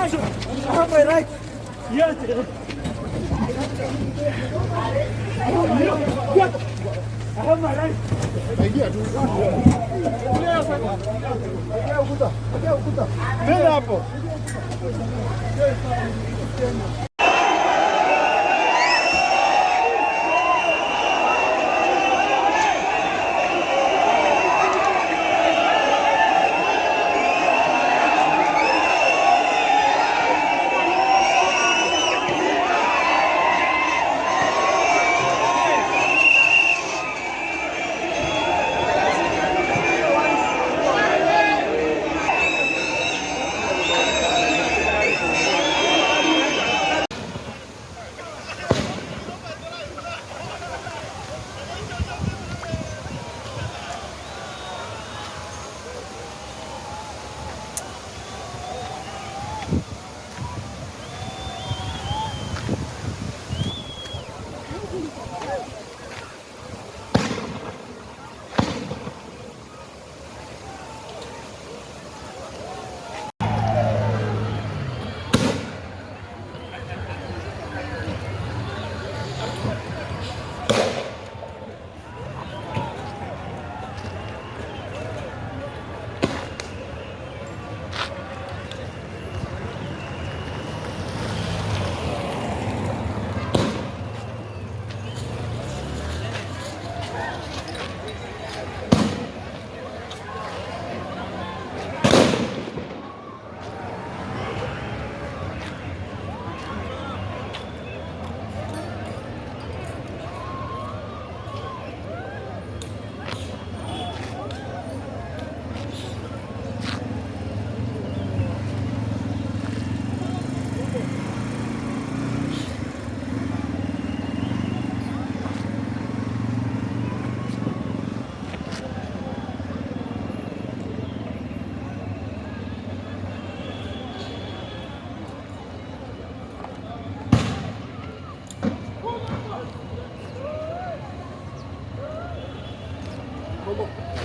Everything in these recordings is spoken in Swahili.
Right. I have my right. Yes. I have my right. Ingia tu. Mbele hapo.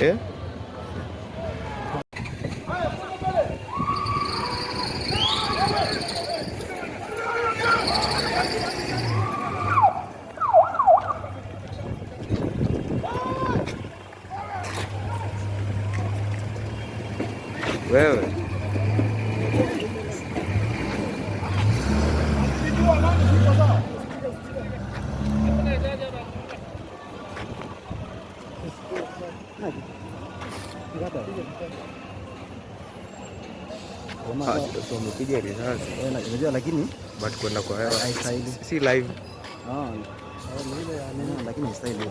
Eh? Wewe. Wamepiga risasi. Unajua lakini but kwenda kwa hewa haistahili. Si live. Lakini haistahili.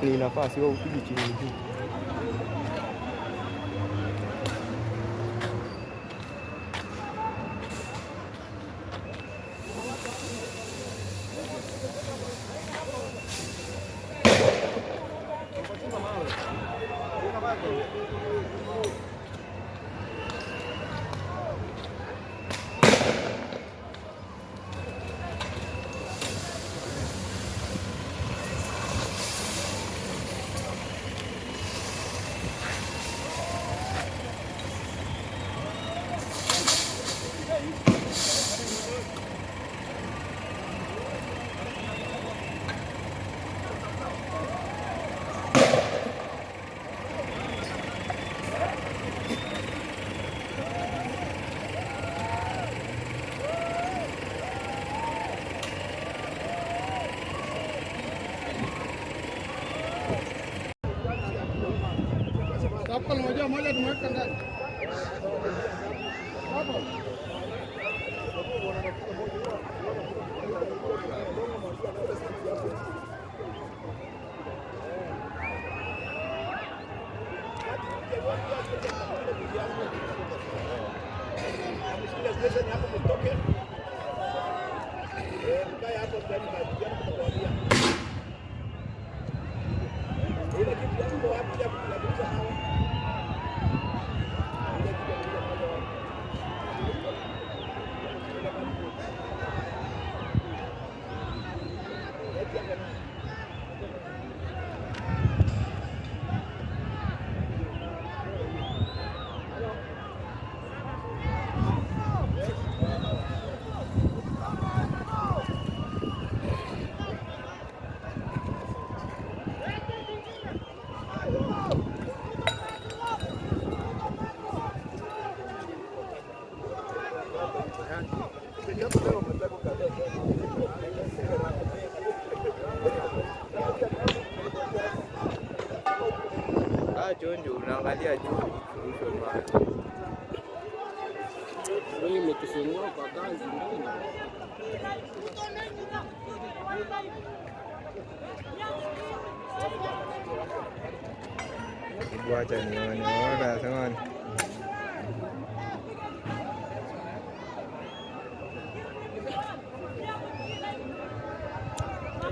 Ni inafaa sio upige chini juu. Hapa moja moja tumeweka ndani. Hapo. Ah, chonjo unaangalia juu urushwe mawe. Wewe umetusumbua kwa kazi mbona? Hebu acha nione. Ona nasema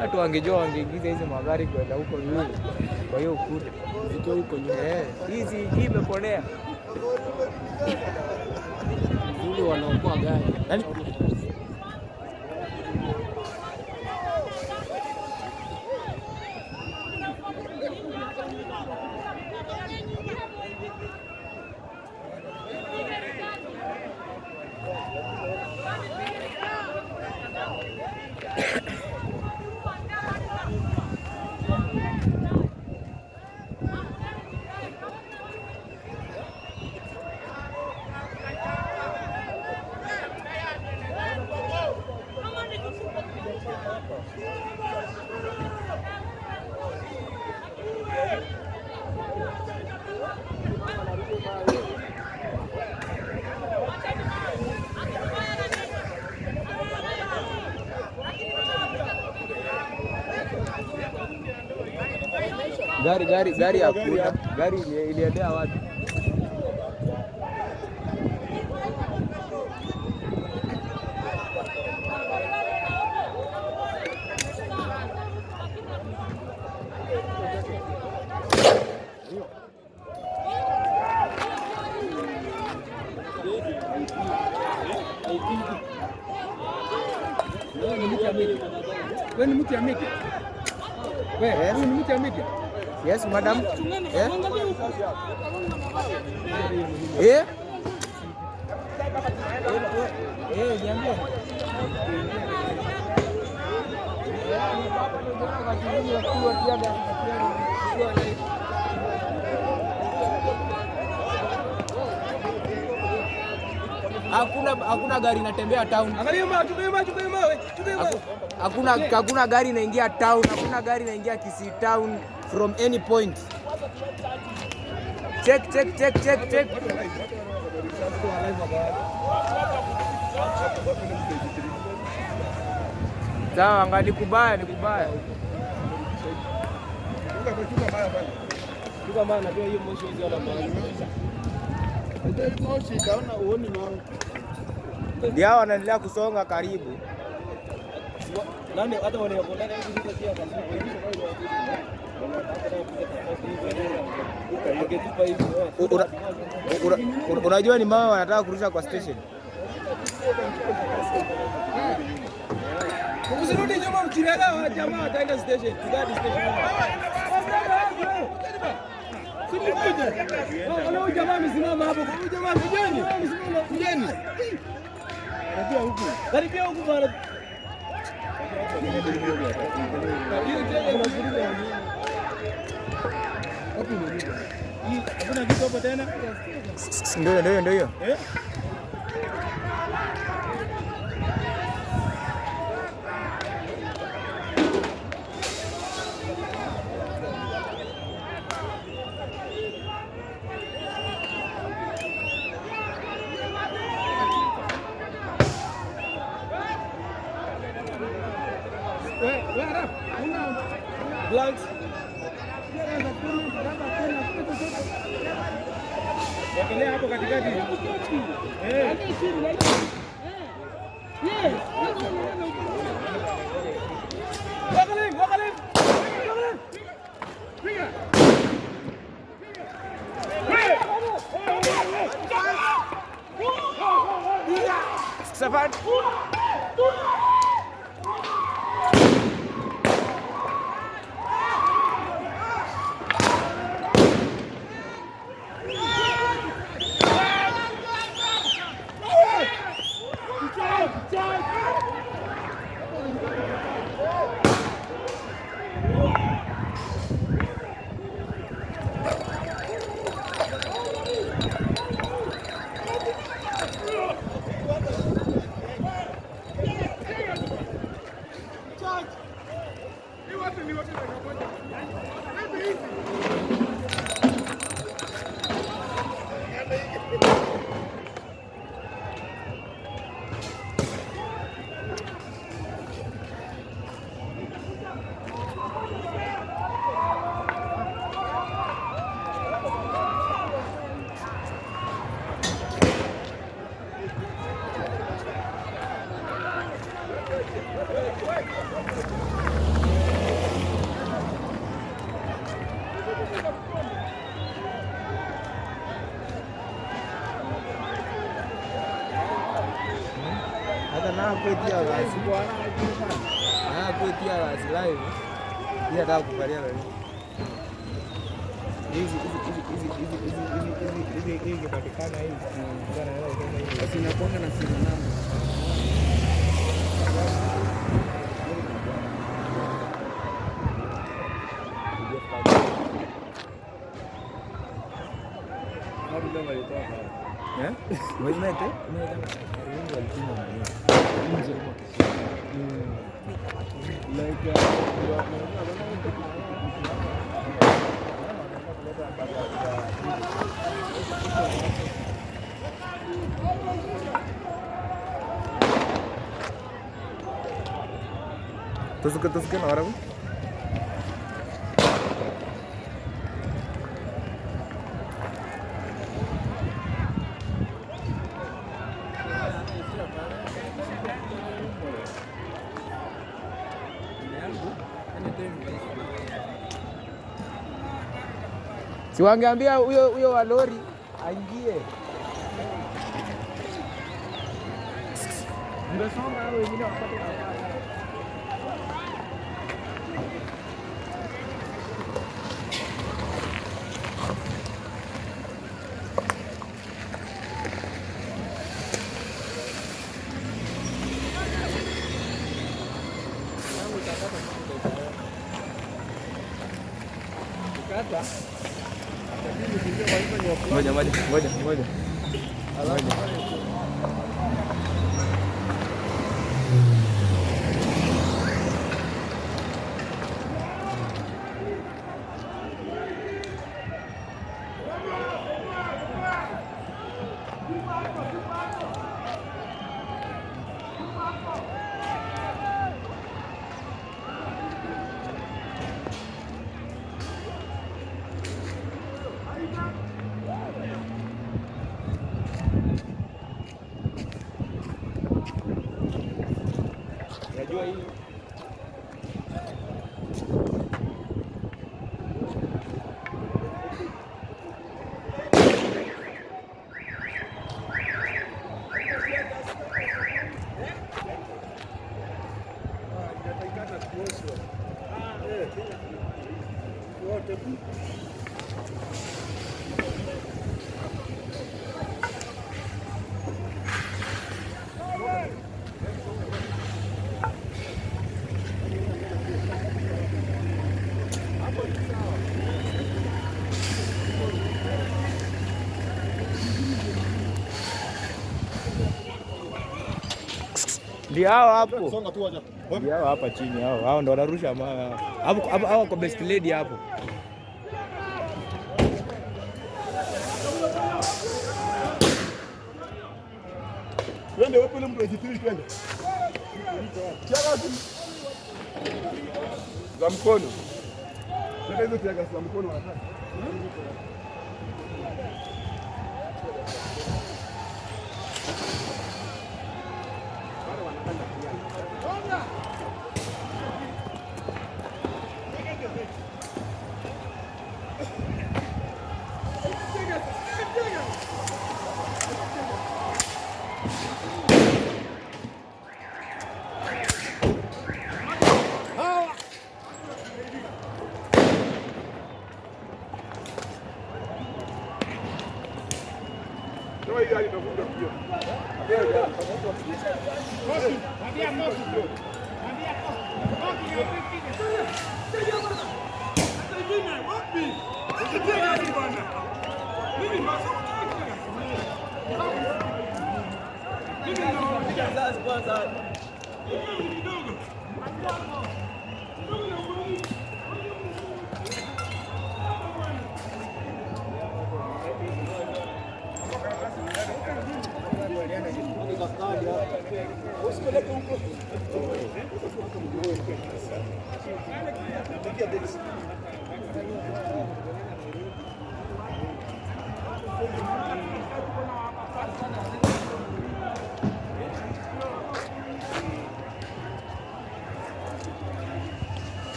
watu wangejua wangeingiza hizi magari kwenda huko nyuma, kwa hiyo ukuta Zikiwa huko nyuma. eh, hizi hii imeponea. Uzuri wanaokoa gari. Nani? Gari hakuna. Gari iliendea wapi? Wewe ni mtu ya media. Wewe ni mtu ya media. Yes, madam. Eh? Eh? Eh, niambie. Hakuna gari inatembea town. Angalia mawe, chukua mawe, chukua mawe, chukua mawe. Hakuna gari inaingia town, hakuna gari inaingia Kisii town from any point. Check check check check check. Sawa, angali kubaya, ni kubaya. Chukua mawe na pia hiyo moshi hizo na mawe. Moshi itaona uoni mawe. Ndio hao wanaendelea kusonga karibu. Nani hata wale wako ndani hivi pia angetupa hivi. Unajua ni mawe wanataka kurusha kwa station. Usirudi nyuma mkielewa jamaa ataenda station. Gadi station. Ona huyu jamaa amesimama hapo. Huyu jamaa mjeni. Mjeni. Karibia huku. Karibia huku bwana. Hakuna kitu hapo tena. Ndio ndio ndio hiyo. Eh? Blanks. Wekelea hapo katikati. Eh. Wakalem, wakalem. Wakalem. Piga. Safari. Hata na kwetia basi. Na kwetia basi live. Ila nataka kuvalia nani. Hizi hizi hizi hizi hizi hizi hizi hizi hizi ikipatikana hizi. Basi inakuanga na serial number. Eh? Wewe mete? Tusuke tusuke na warabu. Si wangeambia huyo huyo wa lori aingie. Ungesonga hao wengine wapate nafasi. Ngoja ngoja ngoja ngoja. Unajua hii ndio hao hapo. Songa tu wacha. Ndio hao hapa chini hao. Hao ndo wanarusha mawe hao. Hapo hapo hao kwa best lady hapo. Twende wapi ule mtu wa 83 twende. Tiaga za mkono. Leta hizo tiaga za mkono wanataka. Toa hii gari itakuja pia.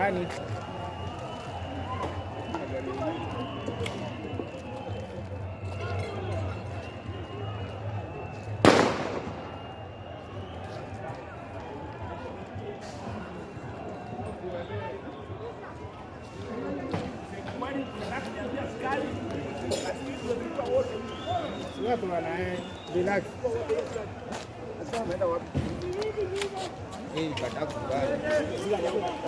Nani? Watu wana relax. Hii kataa kubali.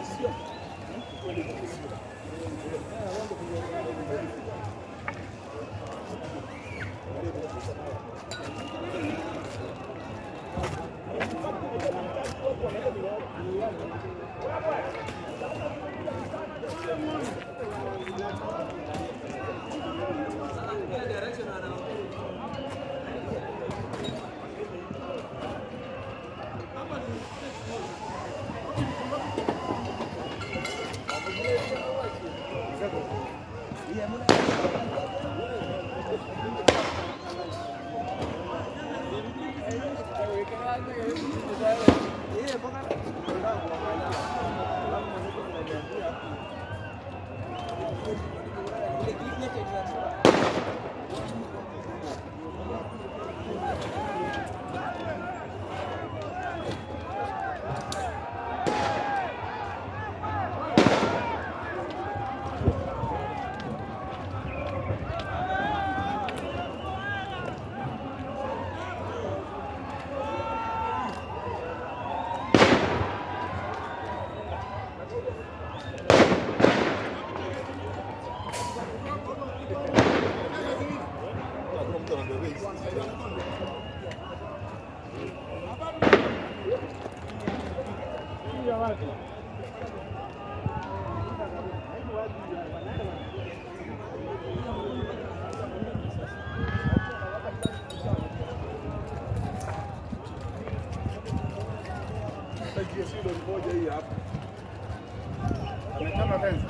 Amechoma fence.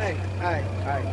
Ai, ai, ai.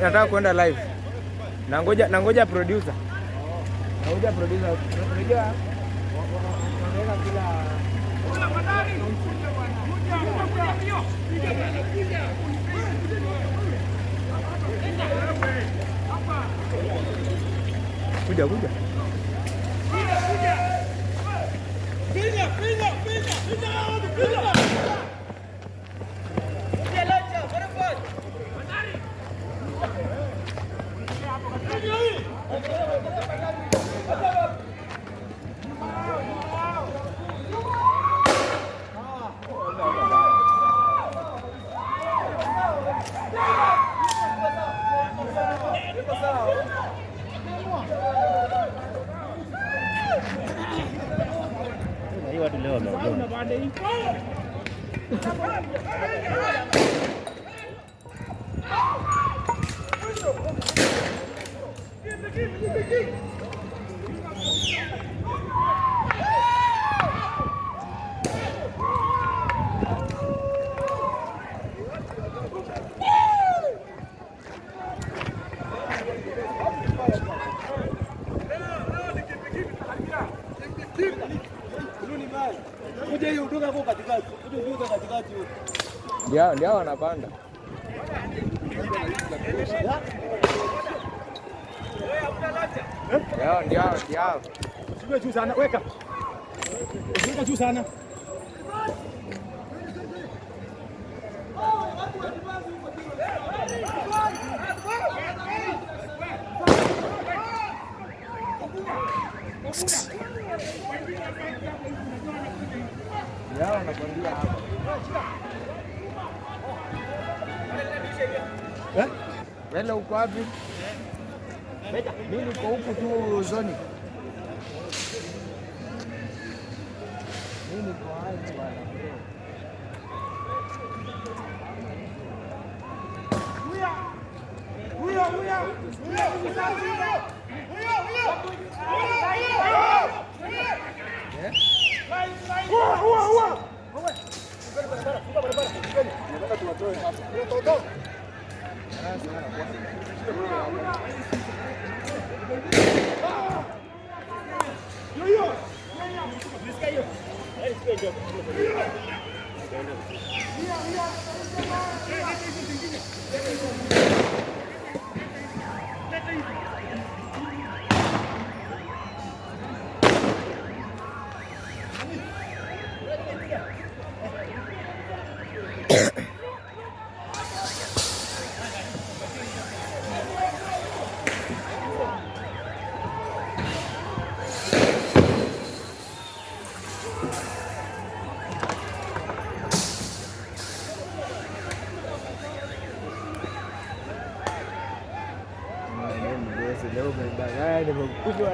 Nataka kuenda live. Nangoja producer. Nangoja producer. Unajua wanaweka kila. Kuja kuja. Hii watu leo wameogopa. Kuja hiyo udoka hapo katikati. Kuja udoka katikati huko. Ndio wanapanda. Ndio. Usiwe juu sana, weka. Usiweka juu sana. Ndio wanapandia hapa. Eh? Wele uko wapi? Mimi niko huku tu zoni. Mimi niko wapi bwana? Leo umebana, nimekunywa.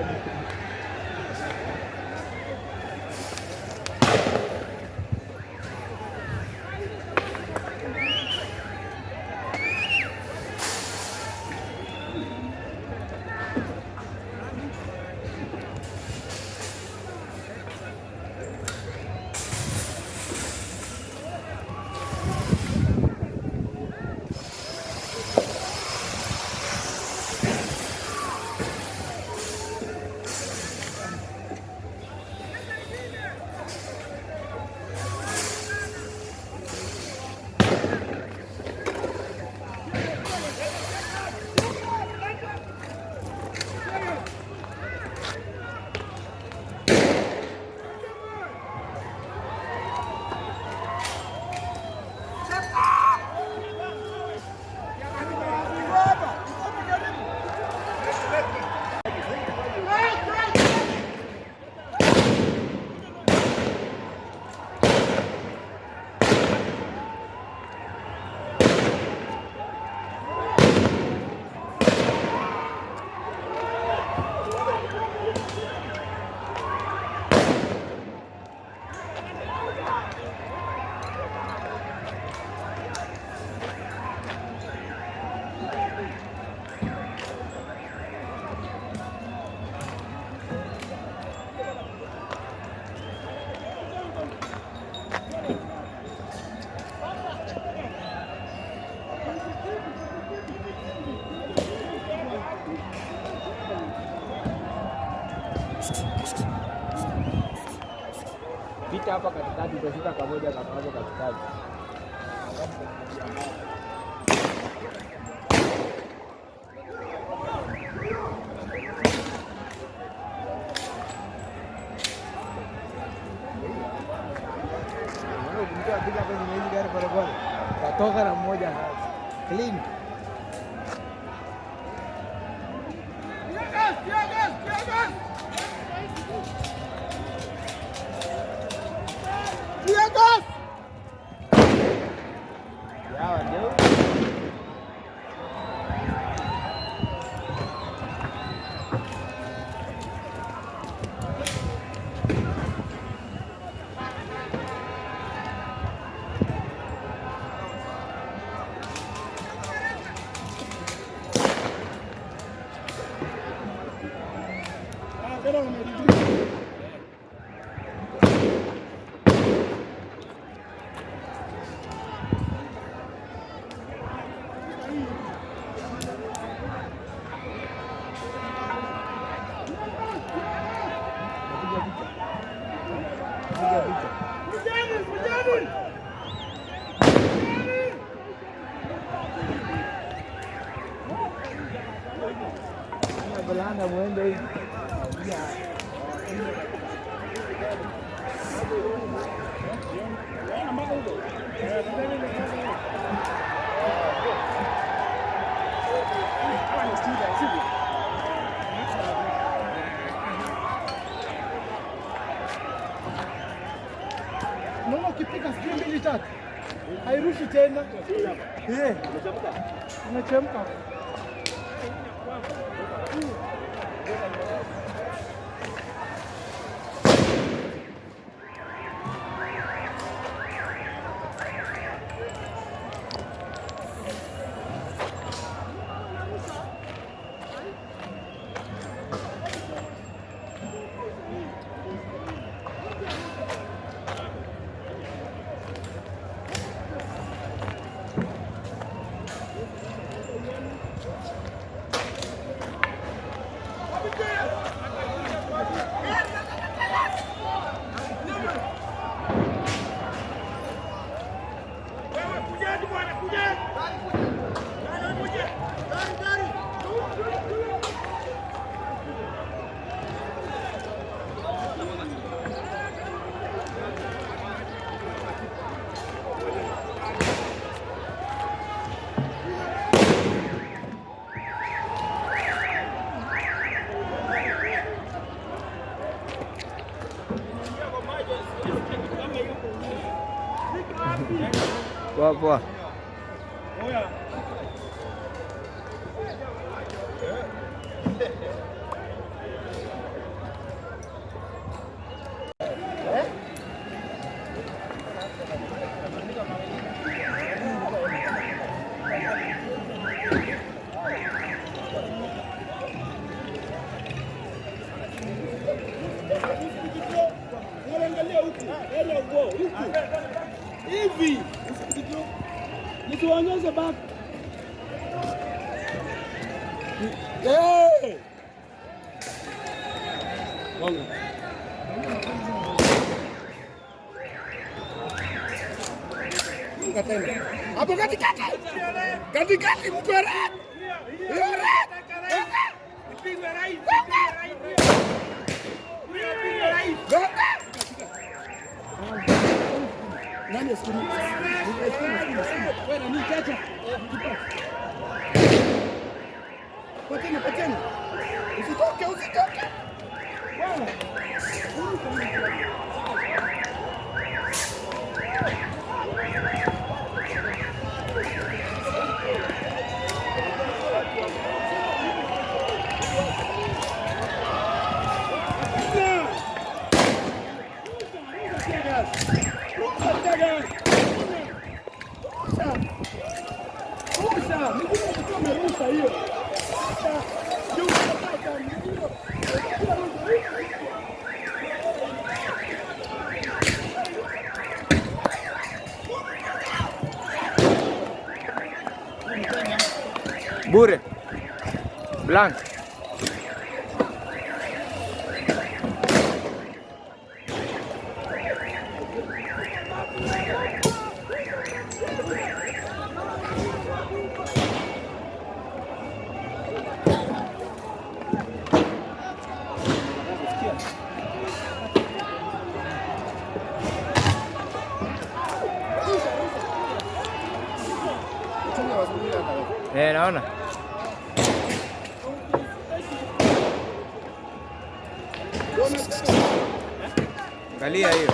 Acha hapa katikati, utashika kamoja kako hapo katikati. Unaona mtu apika hapo nyuma hizi gari polepole. Katoka na mmoja clean. Yawa ndio. Napiga picha. Napiga picha. Balanda mwendo hivi. Unaona ukipiga sijui mbili tatu hairushi tena. Eh. Unachemka. Poa poa. Angalia huku, area go huku. Hivi nisiwaonyeshe back. Eh! Gonga. Gonga tena. Hapo katikati. Katikati mtu wa red. Red. Gonga. Nani asikilize? Wewe nani chacha? Patena, patena. Usitoke, usitoke. Bwana. Rusha, miguu ilikuwa imerusha hiyo. Rusha. Juu unapata miguu. Bure. Blank. Eh, naona. Angalia hiyo.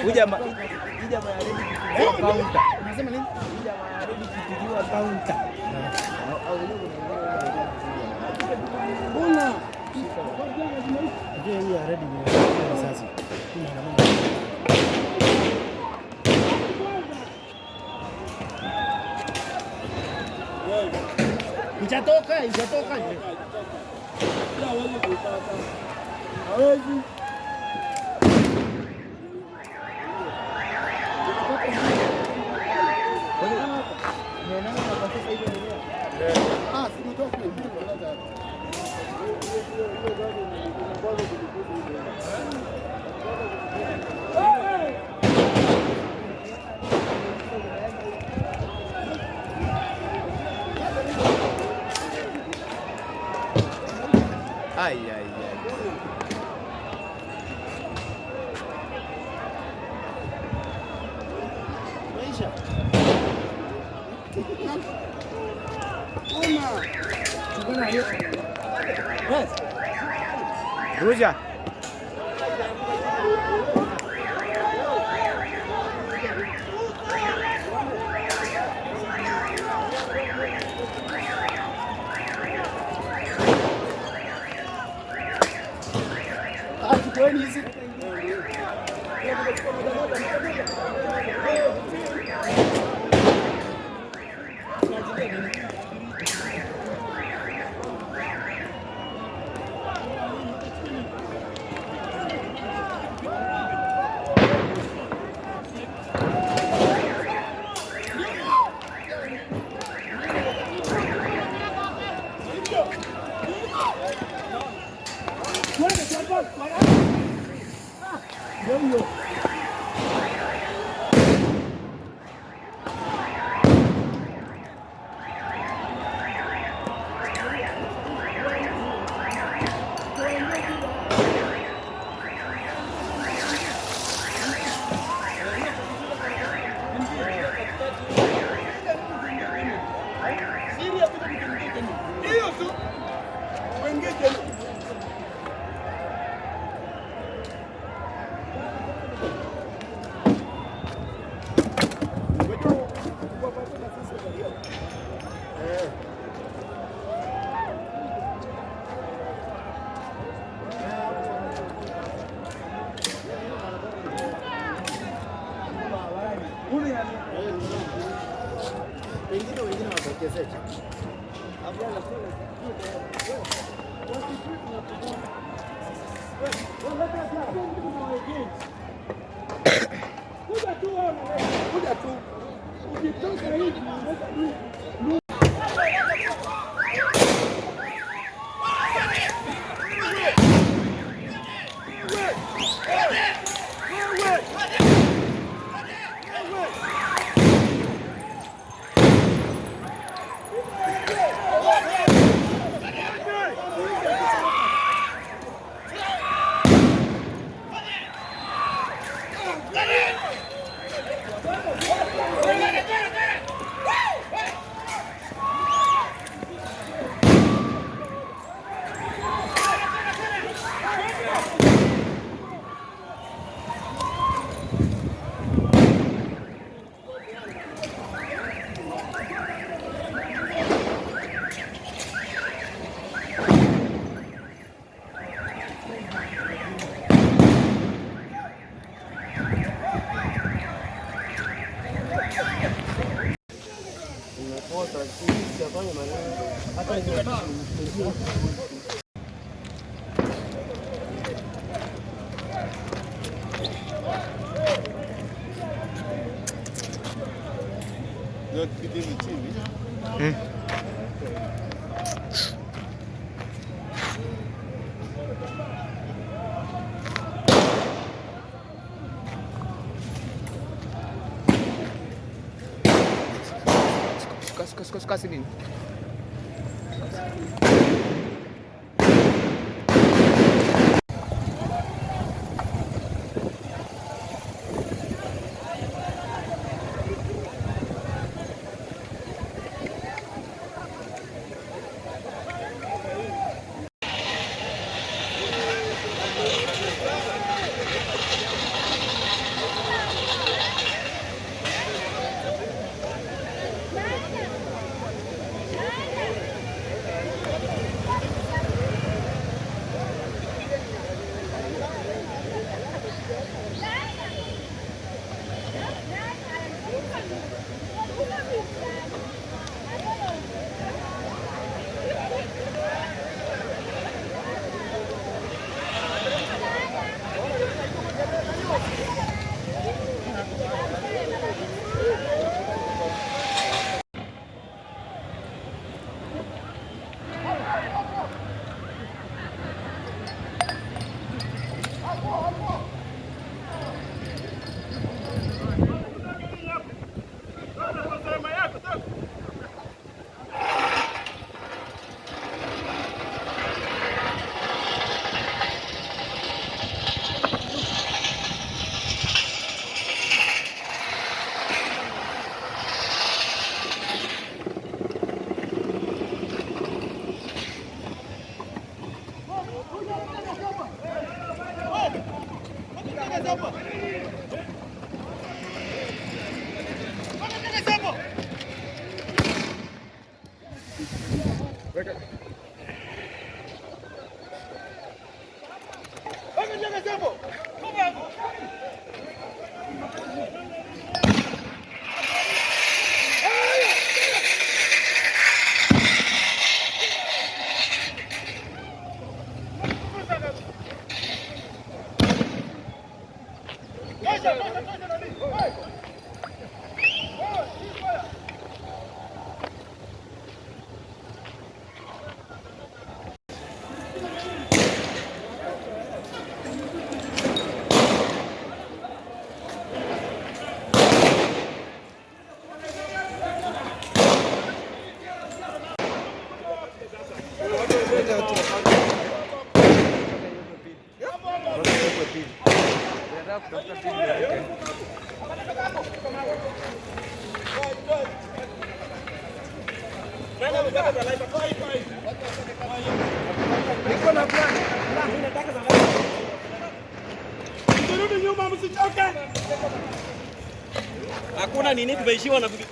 Huyu jamaa ya counter. Unasema nini? Huyu jamaa ready kupigiwa counter. Mbona? Unajua hii ya red ni risasi. Hii maandamano. Ijatoka, ijatoka. Hawezi kuipata. Hawezi. Ah, si umetoka kule mbili kwa kwanza. Ai ai ai. Maisha. Ruja. Ah, chukueni hizi. Hiyo tu. Wengine tena. Wengine wengine watokezee. Kuja tu wewe. Kuja tu. Ukitoka hivi unaweza Suka suka suka suka sini. Hakuna nini, tumeishiwa na maji.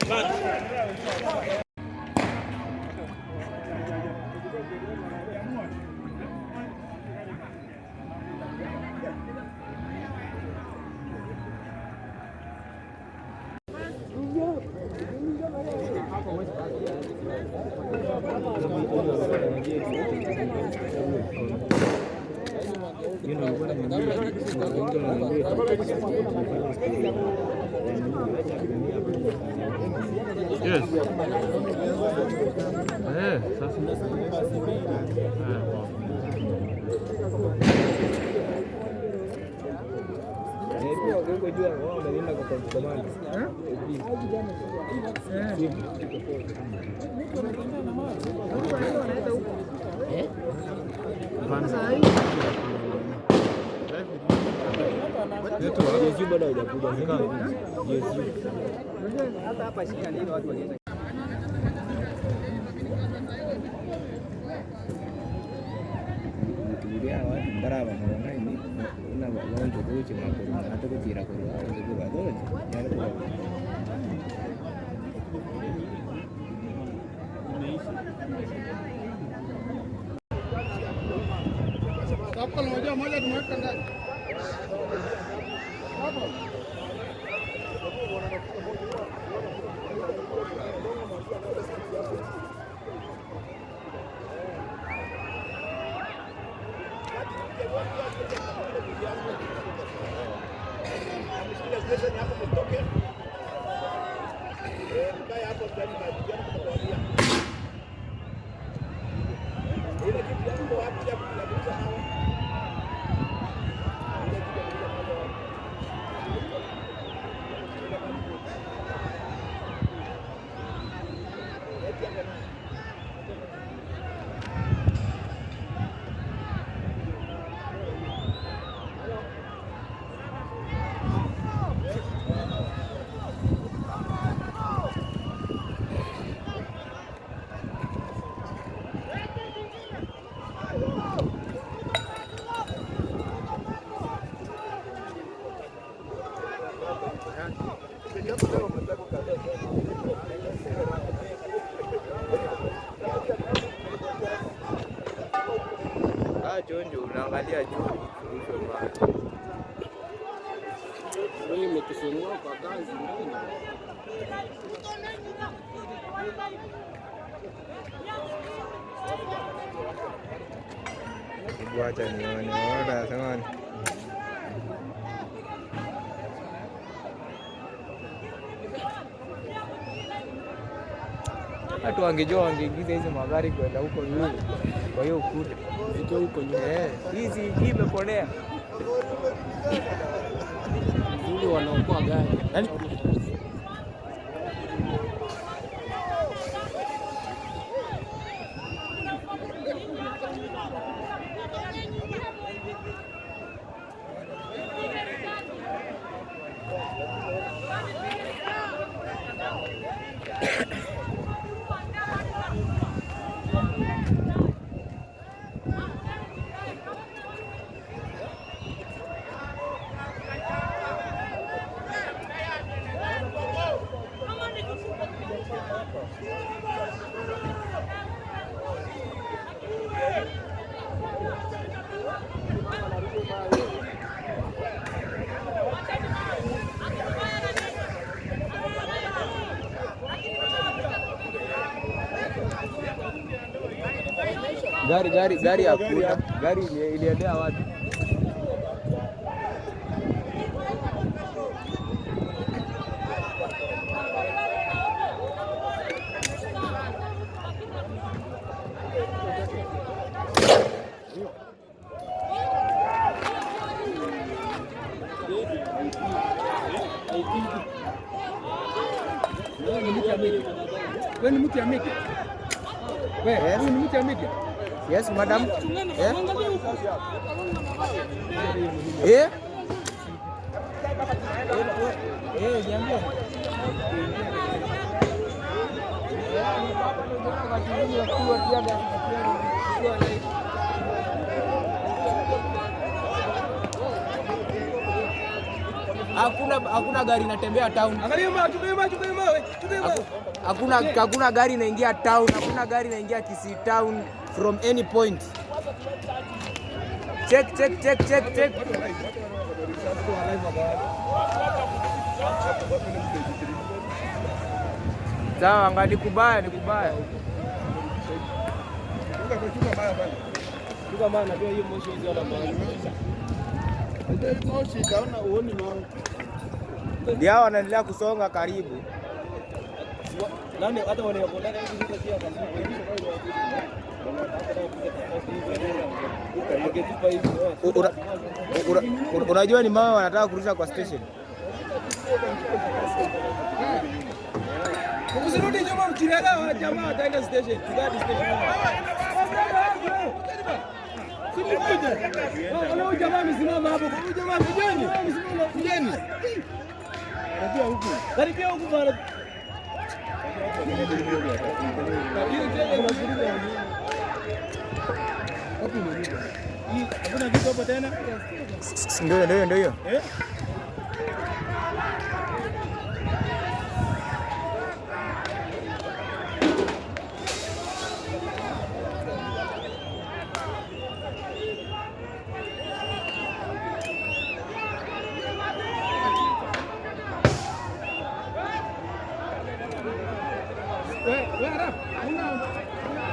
Yes. Eh, sasa. Eh, poa. Ah, chonjo unaangalia juu urushwe mawe. Wewe umetusumbua kwa kazi mbona? Hebu acha nione. Ona samani. Watu wangejua wangeingiza hizi magari kwenda huko nyuma. Kwa hiyo ukuta. Ziko huko nyuma. Eh, hizi hii imeponea. Zuri wanaokoa gari. Yaani Gari hakuna. Gari iliendea wapi? Wewe ni mtu ya media. Wewe ni mtu ya media. Wewe Yes. ni mtu ya media. Yes, madam. Eh? Eh? Eh, niambie. Hakuna gari inatembea town. Angalia mawe, chukua mawe, chukua mawe, chukua mawe. Hakuna gari inaingia town, hakuna gari inaingia Kisii town from any point. Check check check check check. Sawa, angali kubaya ni kubaya. Chukua mawe, najua hiyo moshi hizo na mawe. Moshi itaona uoni mawe. Ndio hao wanaendelea kusonga karibu. Nani hata wale wako ndani hivi sasa pia Unajua ni mawe wanataka kurusha kwa station. Usirudi nyuma mchirega jamaa ataenda station. Tigadi station. Simkuje. Huyu jamaa amesimama hapo. Huyu jamaa kujeni. Kujeni. Karibia huku. Karibia huku bwana. Hakuna kitu hapo tena. Ndio ndio ndio hiyo. Eh?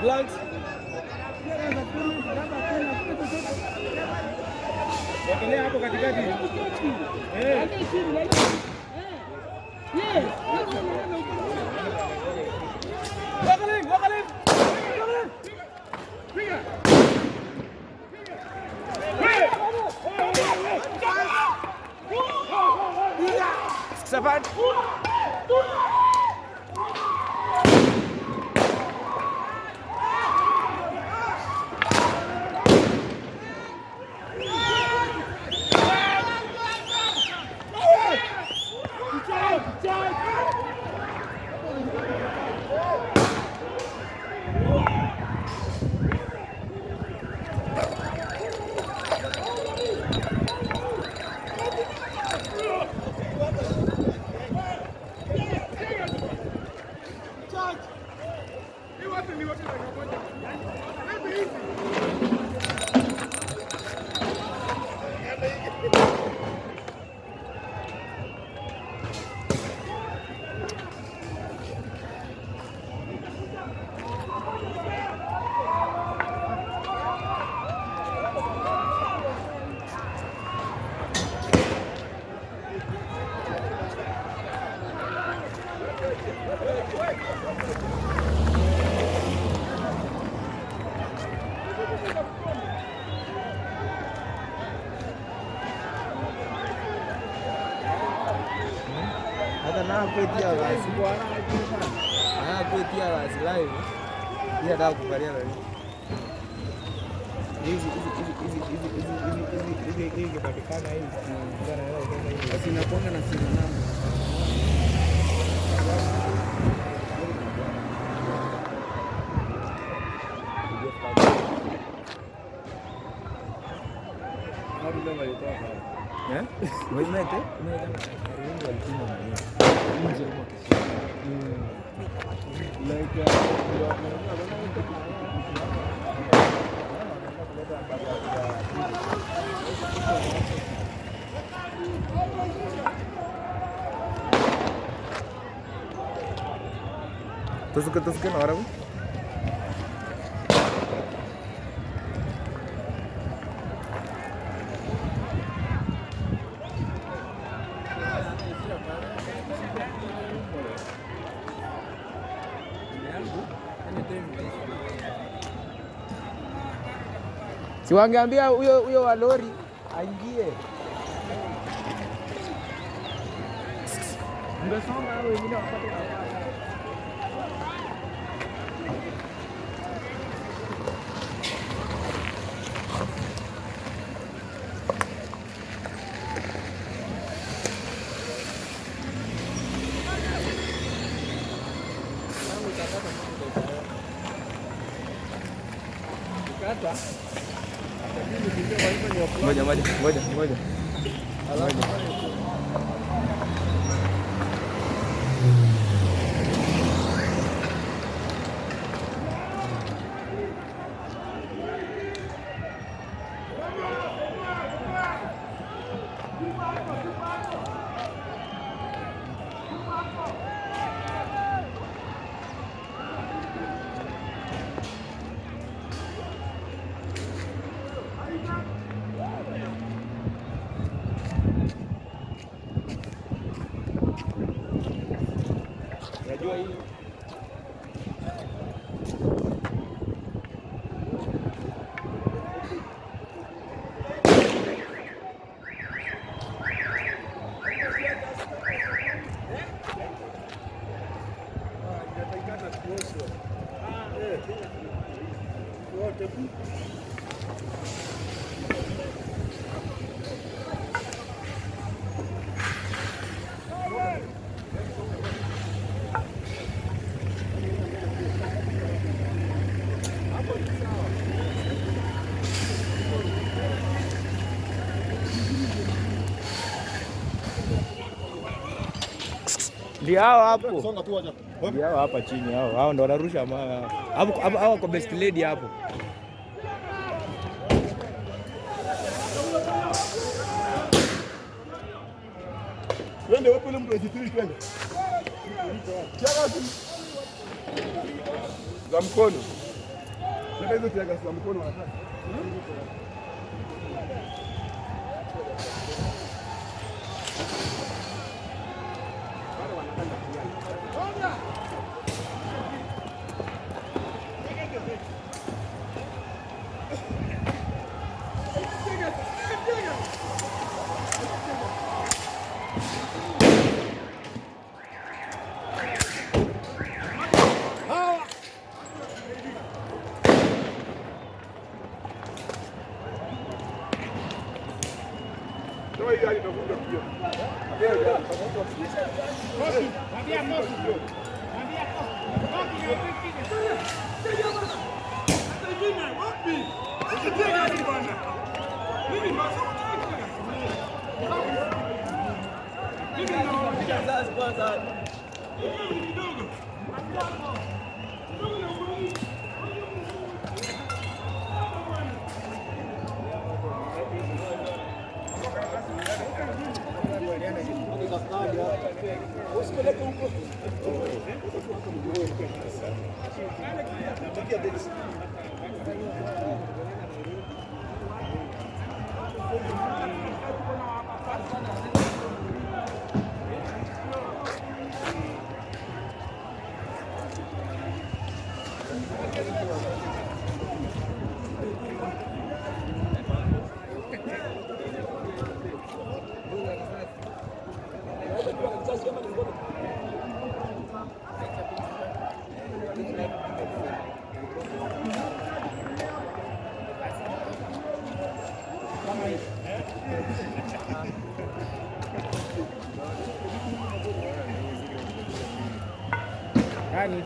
Blanks. Wekelea hapo katikati. Eh. Wakalif, wakalif. Safari. Hata na kwetia basi. Ah, kwetia basi live. Hii nataka kuvalia na nini? Hizi hizi hizi hizi hizi hizi hizi hizi hizi ikipatikana hizi. Ndio naweza kutoka hivi. Basi inakuanga na serial number. Eh? Wewe mete? Tusuke tusuke na warabu. Si wangeambia huyo huyo wa lori aingie. Ungesonga hao wengine wapate nafasi. Ngoja ngoja ngoja ngoja. Unajua hii ndio hao hapo. Songa tu wacha. Ndio hao hapa chini hao. Hao ndo wanarusha mawe hao. Hapo hapo hao kwa best lady hapo. Twende wapi ule mtu wa G3 twende. Tiaga za mkono. Leta hizo tiaga za mkono wanataka. Toa hii hadi itakuja pia. Nani?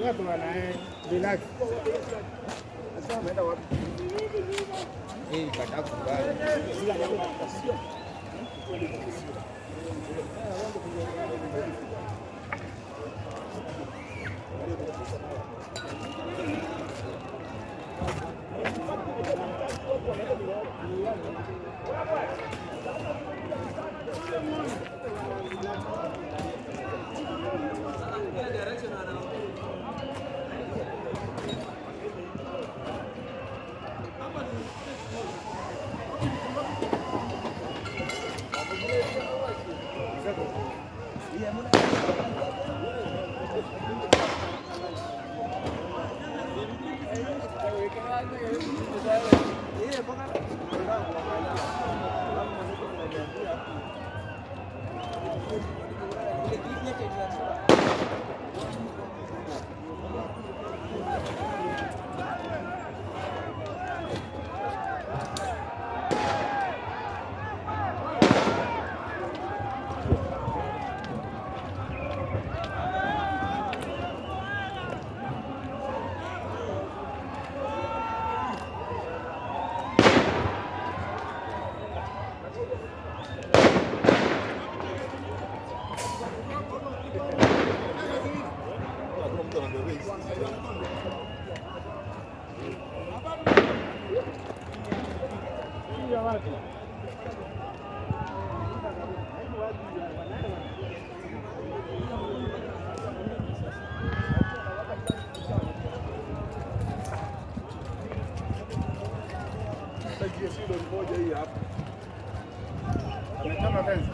Watu wana relax. Hii kataa kukubali. Hakuna mtu anabeba hizi. Sasa GSU ndio moja hii hapa. Amechoma fence.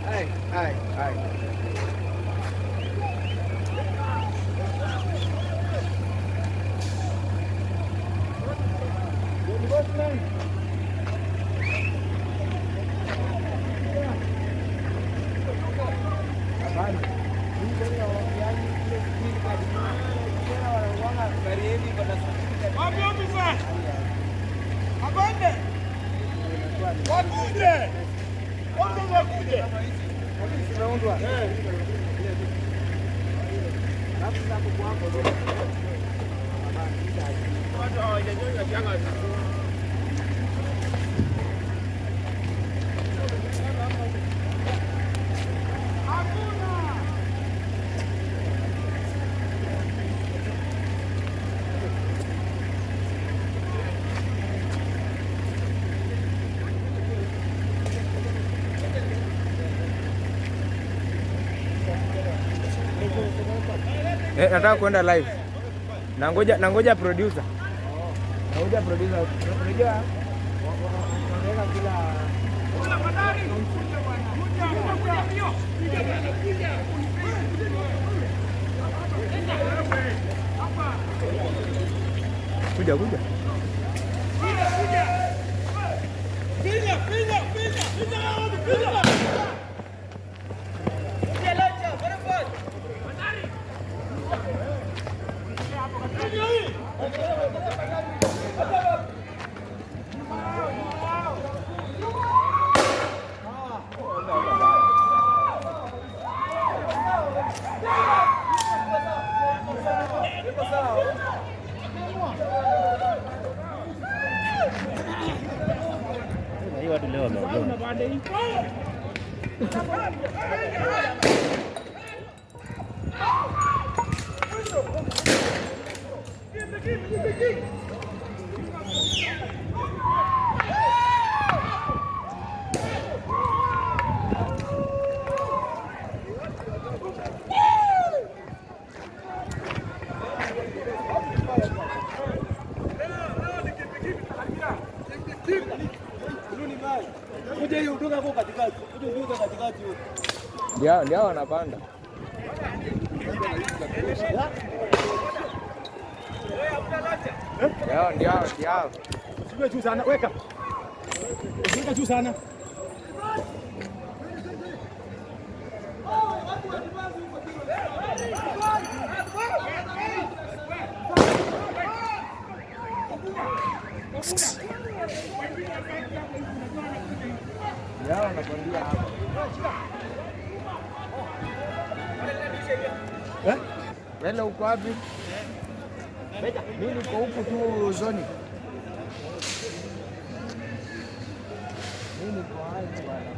Ai, ai, ai. Nataka kwenda live. Nangoja producer. Nangoja producer. Unajua wanaweka kila Kuja kuja. Hii watu leo wameogopa. Kuja hiyo utoka hapo katikati. Kuja utoka katikati huko. Ndio wanapanda. Ndio. Usiwe juu sana, weka. Usiweke juu sana. Ndio wanapandia hapa. Eh? Wele uko wapi? Mimi niko huku tu zoni. Mimi niko hapa bwana.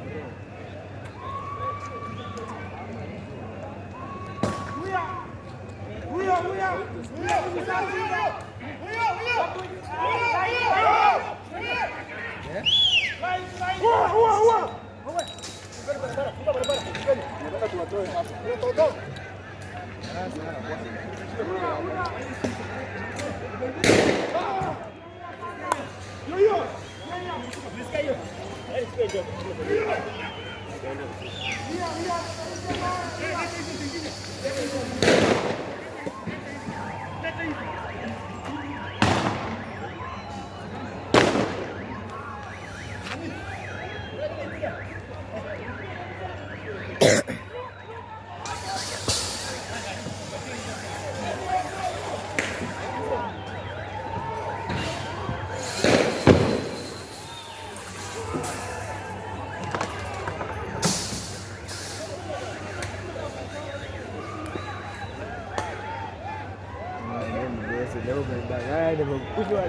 Leo umedanganya, nimekunywa.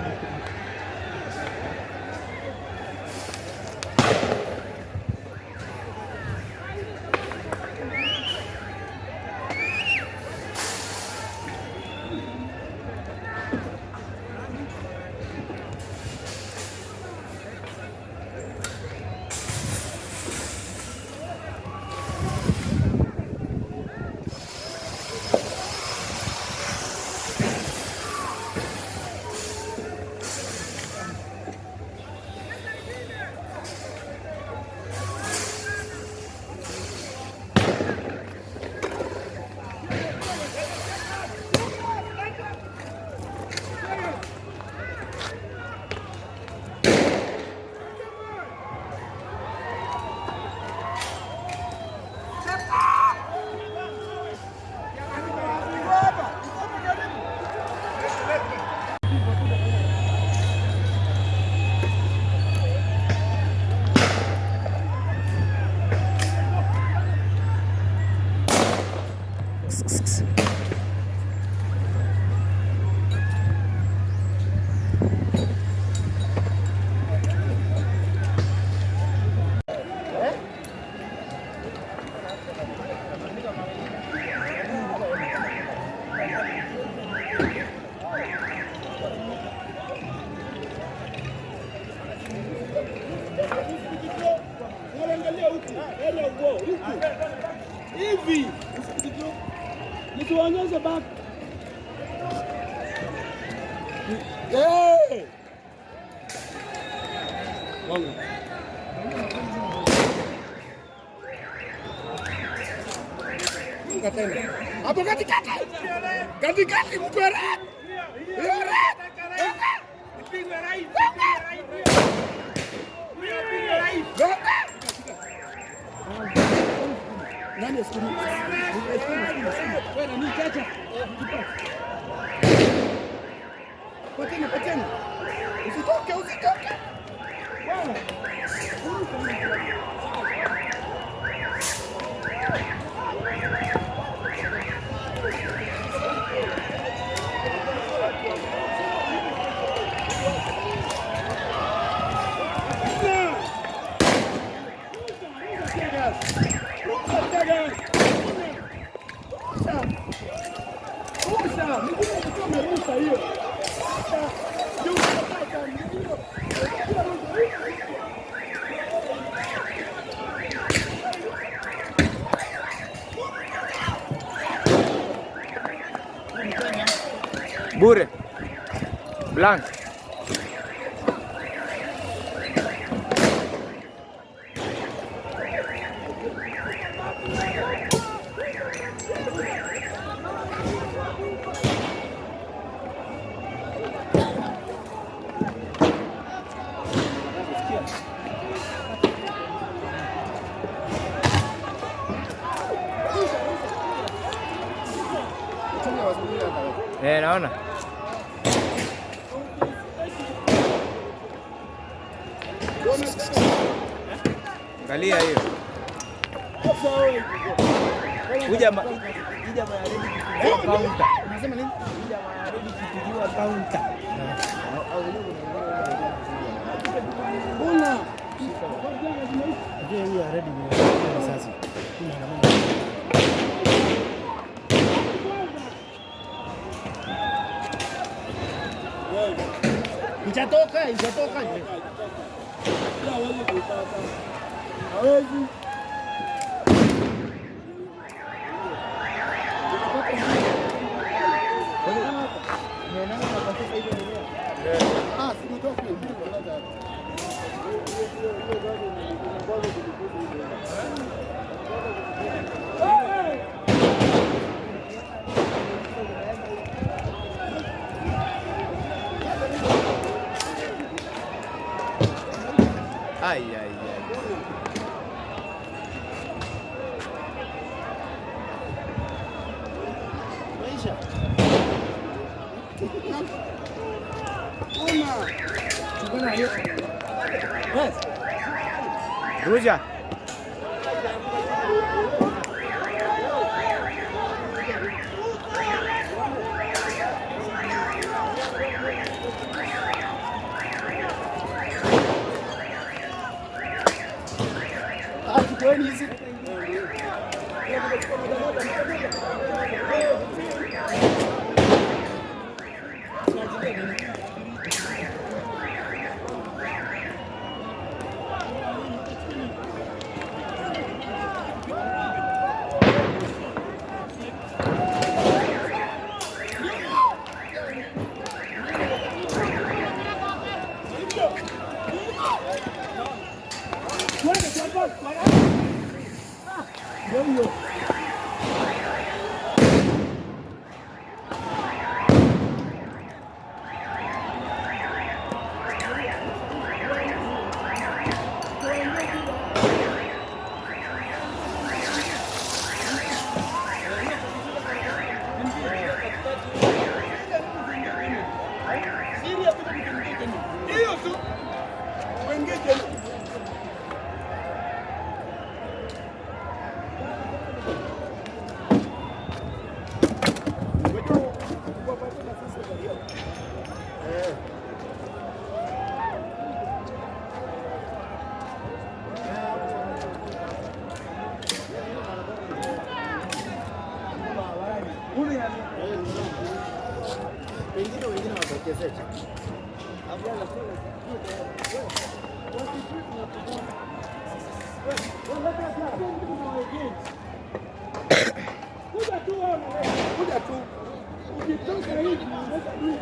Angalia huku. Hela huko huku. Hivi. Nisiwaonyeshe back. Eh! Wangu. Hapo katikati. Katikati mtu wa red. Hiyo red. Wewe na mimi chacha. Pateni, pateni. Usitoke, usitoke. Rusha, miguu ilikuwa imerusha hiyo. Rusha. Ndio unataka miguu. Bure. Blank. Naona. Angalia hiyo. Huja ma ija ma ready kupigiwa counter. Unasema nini? Huja ma ready kupigiwa counter. Una. Unajua huyu already ni risasi. Huyu ana mambo. Ijatoka, ijatoka. Hawezi kuipata. Hawezi. Ah, si nitoke ndio kwa hata. Ai ai ai. Una. Yes. Ruja. Ah, chukueni hizi. Hiyo tu. Wengine tena. Wengine wengine watachezecha. Kuja tu wewe. Kuja tu. Ukitoka hivi unaweza tu.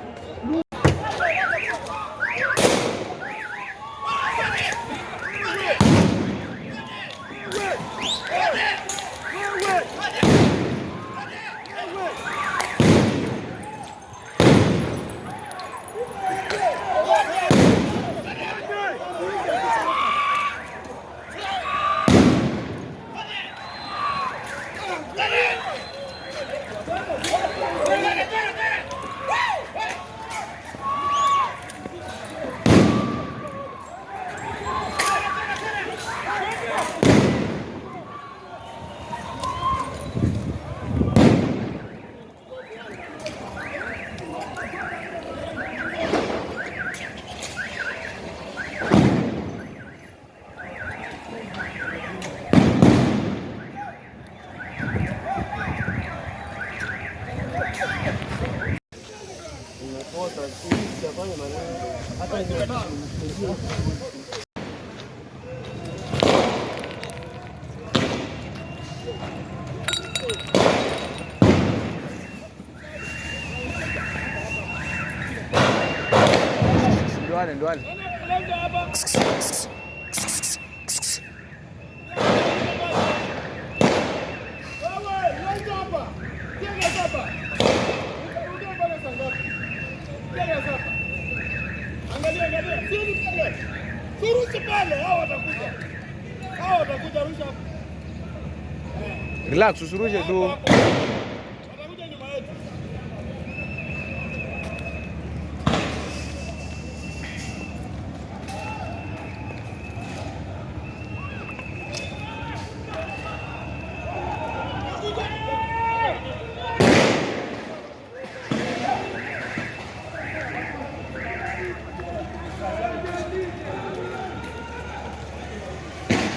Ndoane, ndoane. Relax, usirushe tu.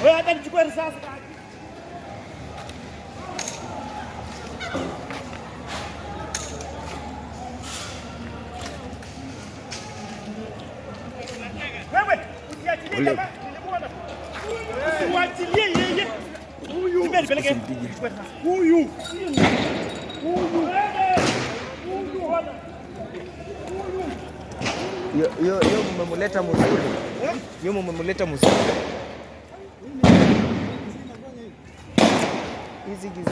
Wewe hata nichukue risasi. Wewe usiachilie jamaa, nilimuona. Usiwachilie yeye. Huyu. Nipeleke. Huyu. Huyu. Huyu bwana. Hiyo hiyo hiyo mmemleta mzuri. Hiyo mmemleta mzuri. Hizi gizi.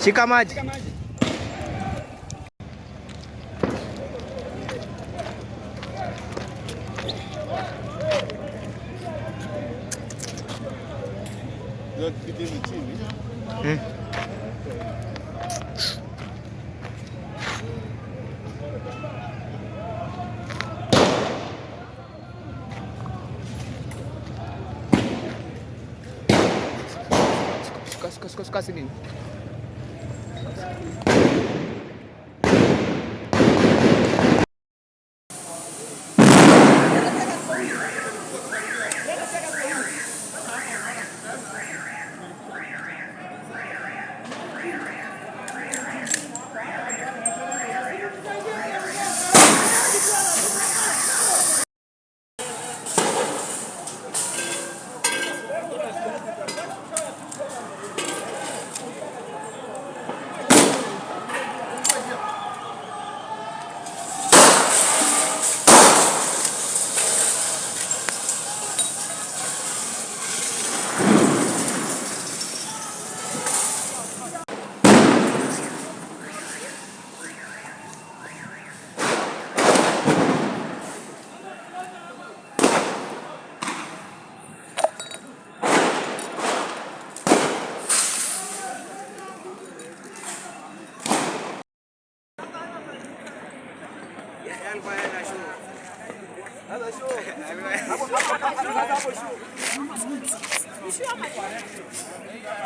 Shika maji. Suka, suka, suka, suka sini.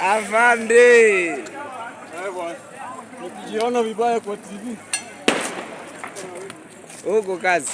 Afande. Nikijiona vibaya kwa TV. Huko kazi.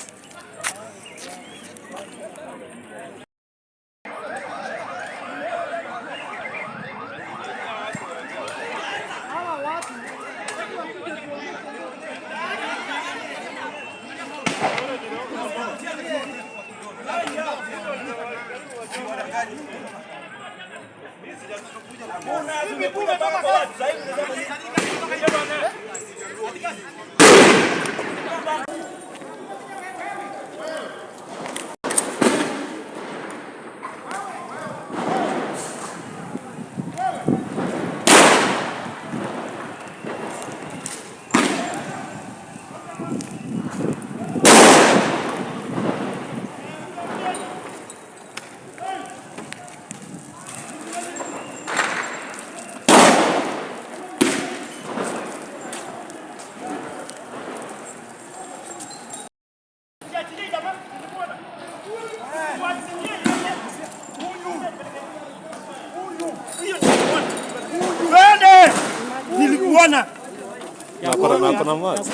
Twende! Nilikuona. Na kuna maji.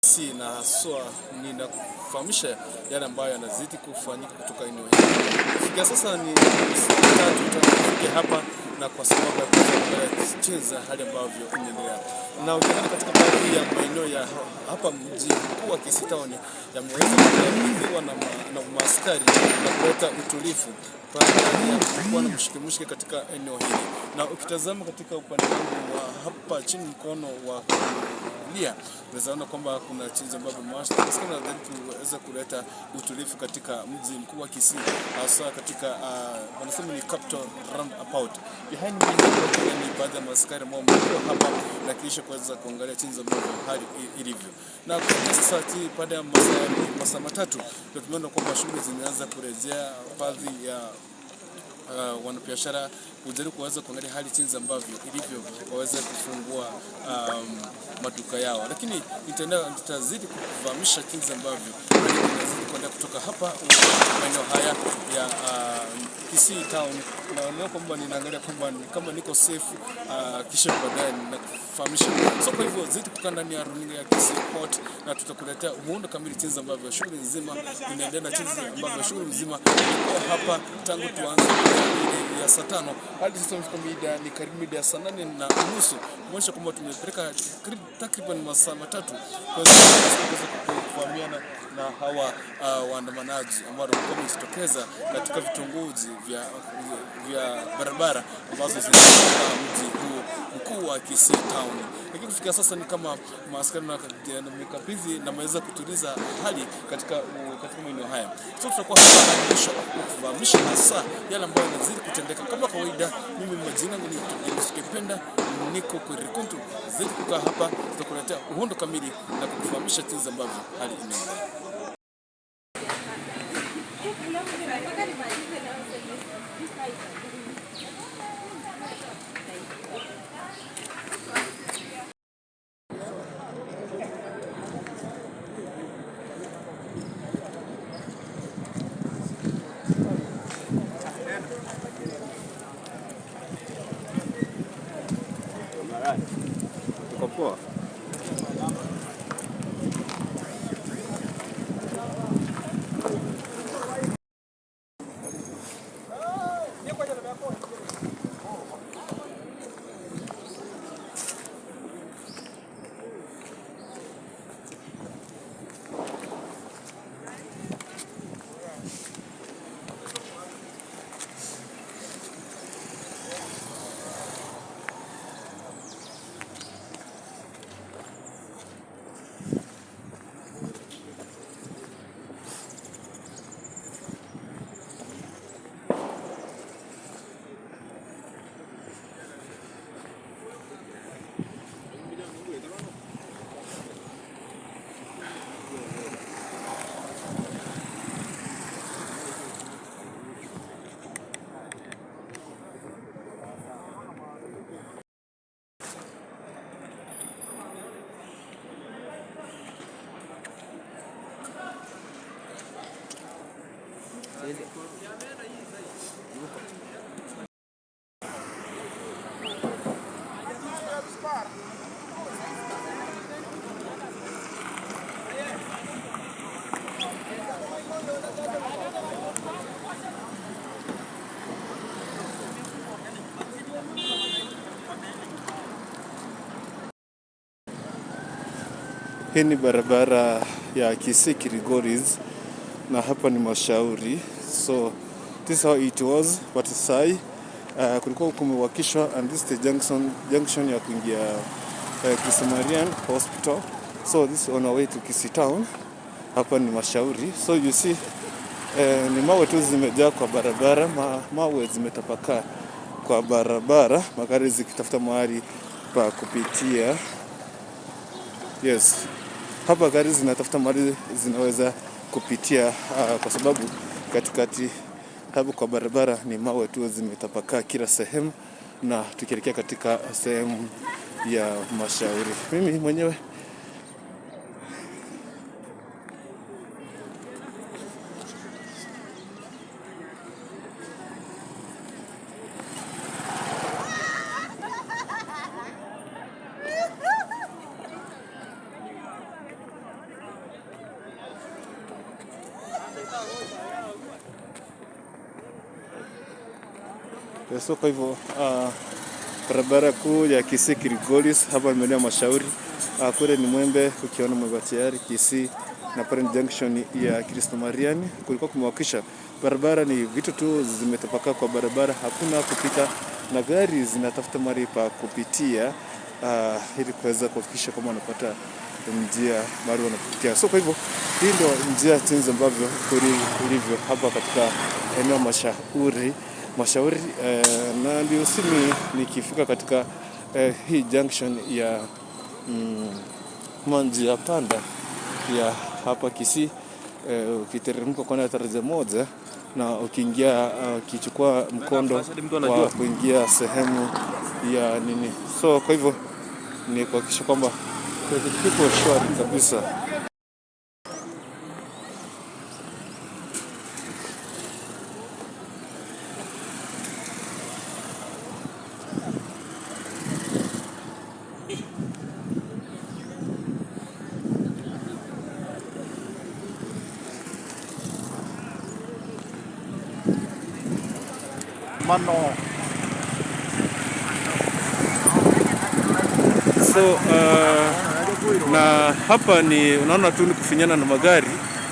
Si na haswa ninakufahamisha yale ambayo yanazidi kufanyika kutoka eneo hili. Kufikia sasa ni siku 3 tangu tufike hapa, na kwa sababu ya kuweza kucheza hali ambavyo inaendelea, na ukiangalia katika baadhi ya maeneo ya hapa mji mkuu wa Kisii Town yameweza kukabidhiwa na maaskari na kuleta utulivu baada ya kuwa na mshike katika eneo hili. Na ukitazama katika upande wangu wa hapa chini mkono wa kulia, unaweza ona kwamba kuna chinzi ambavyo maaskari wanajaribu kuweza kuleta utulivu katika mji mkuu wa Kisii, hasa katika wanasema ni capital roundabout. Behind me ni baadhi ya maaskari ambao wamekuwa hapa na kisha kuweza kuangalia chinzi ambavyo hali ilivyo. Na kufikia sasa baada ya masaa 3 ndio tumeona kwamba shughuli zimeanza kurejea, baadhi ya wanabiashara kujaribu kuweza kuangalia hali jinsi ambavyo ilivyo waweze kufungua maduka yao, lakini nitazidi kukufahamisha jinsi ambavyo hali inazidi kuendelea kutoka hapa maeneo haya ya Kisii Town. Naona kwamba ninaangalia kwamba kama niko safe, kisha baadaye ninakufahamisha. So kwa hivyo zidi kukaa ndani ya runinga ya Kisii Hot na tutakuletea muundo kamili jinsi ambavyo shughuli nzima inaendelea na jinsi ambavyo shughuli nzima ilikuwa hapa tangu tuanze ya saa 5 hadi sasa imefika mida ni karibu mida ya saa 8:30, kumaanisha kwamba tumepeleka takriban masaa 3 kuweza kufahamiana na hawa waandamanaji ambao walikuwa wamejitokeza katika vitongoji vya barabara ambazo zinazunguka mji huu mkuu wa Kisii Town. Lakini kufikia sasa ni kama maaskari na mikabidhi na wameweza kutuliza hali katika maeneo haya. So tutakuwa hapa hadi mwisho kufahamisha hasa yale ambayo yanazidi kutendeka. Kama kawaida, mimi majina yangu ni Dennis Kipenda, niko Kwerikuntu. Zidi kukaa hapa, tutakuletea uhondo kamili na kukufahamisha jinsi ambavyo hali inaendelea. Tuko poa. Hii ni barabara ya Kisii Kilgoris na hapa ni Mashauri. So this is how it was, but sai Kulikuwa kumewakishwa and this is the junction ya kuingia Kisii Marian Hospital. So this is on our way to Kisii town. Hapa ni Mashauri. So you see ni mawe tu zimejaa kwa barabara, mawe zimetapakaa kwa barabara, magari zikitafuta mahali pa kupitia. Yes, hapa gari zinatafuta mahali zinaweza kupitia kwa sababu katikati hapo kwa barabara ni mawe tu zimetapakaa kila sehemu, na tukielekea katika sehemu ya Mashauri. Mimi mwenyewe So kwa hivyo barabara kuu ya Kisii Kilgoris hapa ni maeneo ya Mashauri. Kule ni Mwembe, ukiona Mwembe tayari Kisii, na pale ni junction ya Kristo Mariani. Kulikuwa kumewakisha barabara, ni vitu tu zimetapakaa kwa barabara, hakuna kupita na gari zinatafuta mahali pa kupitia ili kuweza kuhakikisha kama wanapata njia mahali wanapitia. So kwa hivyo hii ndio njia jinsi ambavyo ilivyo hapa katika eneo Mashauri, na ndio simi nikifika katika hii junction ya njia panda ya hapa Kisii, ukiteremka kwenda daraja moja na ukiingia ukichukua mkondo wa kuingia sehemu ya nini. So kwa hivyo ni kuhakikisha kwamba kila kitu kiko shwari kabisa. Mano. So na hapa ni unaona tu ni kufinyana na magari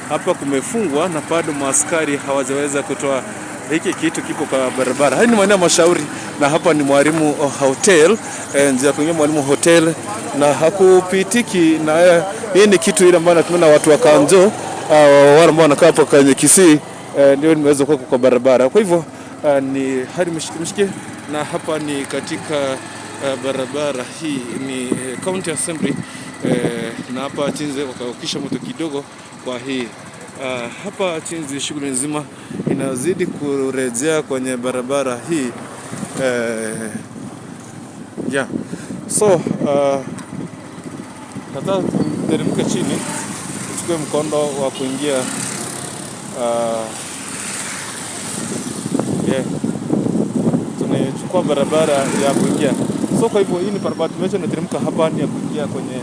hapa, kumefungwa na bado maaskari hawajaweza kutoa hiki kitu kipo kwa barabara. Hii ni maeneo ya Mashauri na hapa ni Mwalimu Hotel, njia kuingia Mwalimu Hotel na hakupitiki na hii ni kitu ile ambayo natumia na watu wa Kanjo, wale ambao wanakaa hapo kwenye Kisii, ndio nimeweza kuweka kwa barabara. Kwa hivyo ni hali mshike mshike, na hapa ni katika barabara hii ni County Assembly, na hapa chinze wakawakisha moto kidogo kwa hii hapa chinzi shughuli nzima inazidi kurejea kwenye barabara hii yeah. So nataka tuteremke chini tuchukue mkondo wa kuingia yeah. Tunachukua barabara ya kuingia. So kwa hivyo hii ni barabara tumeacha inateremka hapa ni ya kuingia kwenye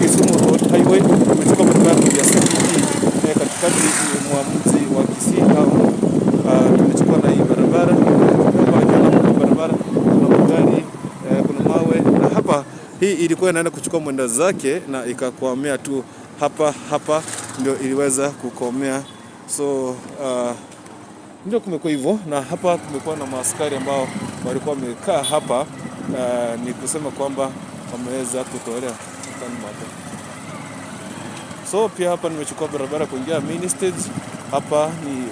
Kisumu Road Highway. Tumechukua barabara ya CBD katikati mwa mji wa Kisii town. Tumechukua na hii barabara hapa, kwa barabara kuna magari, kuna mawe, na hapa hii ilikuwa inaenda kuchukua mwendo zake na ikakwamia tu hapa hapa ndio iliweza kukomea. So ndio kumekuwa hivyo, na hapa kumekuwa na maaskari ambao walikuwa wamekaa hapa, ni kusema kwamba wameweza kutolea. So pia hapa nimechukua barabara kuingia mini stage. Hapa ni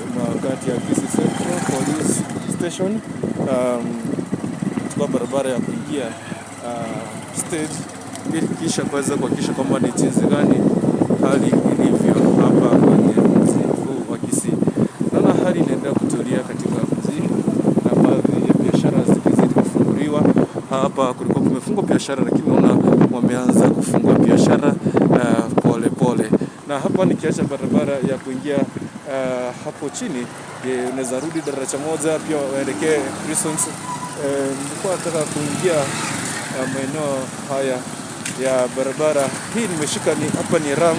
kati ya Kisii Central Police Station. Chukua barabara ya kuingia stage ili kisha kuweza kuhakikisha kwamba ni jinsi gani hali ilivyo hapa kwenye mji huu wa Kisii. Naona hali inaendelea kutulia katika mji na baadhi ya biashara zikizidi kufunguliwa. Hapa kulikuwa kumefungwa biashara, lakini naona wameanza kufungua biashara pole pole. Na hapa nikiacha barabara ya kuingia hapo chini, unaweza rudi daraja moja pia waelekee Prisons. Nilikuwa nataka kuingia maeneo haya ya barabara hii nimeshika ni hapa ni ram,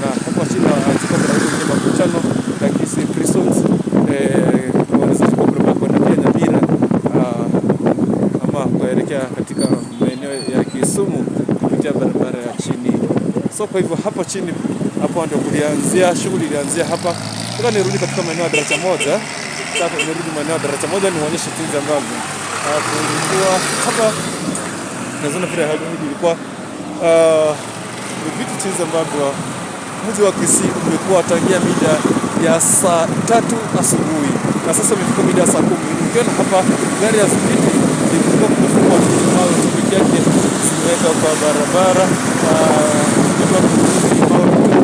na hapa chini nachukua barabara kuingia makutano ya Kisii Prisons. Wanaweza chukua barabara kwenda pia Nyamira ama kuelekea katika maeneo ya Kisumu kupitia barabara ya chini. So kwa hivyo hapa chini hapo ndio kulianzia shughuli, ilianzia hapa. Nataka nirudi katika maeneo ya daraja moja. Nataka nirudi maeneo ya daraja moja niwaonyeshe jinsi ambavyo kulikuwa hapa. Nazona vile hali ilikuwa ni vitu jinsi ambavyo mji wa Kisii umekuwa tangia mida ya saa 3 asubuhi na sasa imefika mida ya saa 10. Ukiona hapa gari ya spidi ilikuwa kumefungwa tu mawe tu peke yake zimeweka kwa barabara, mawe tu zimefungwa barabara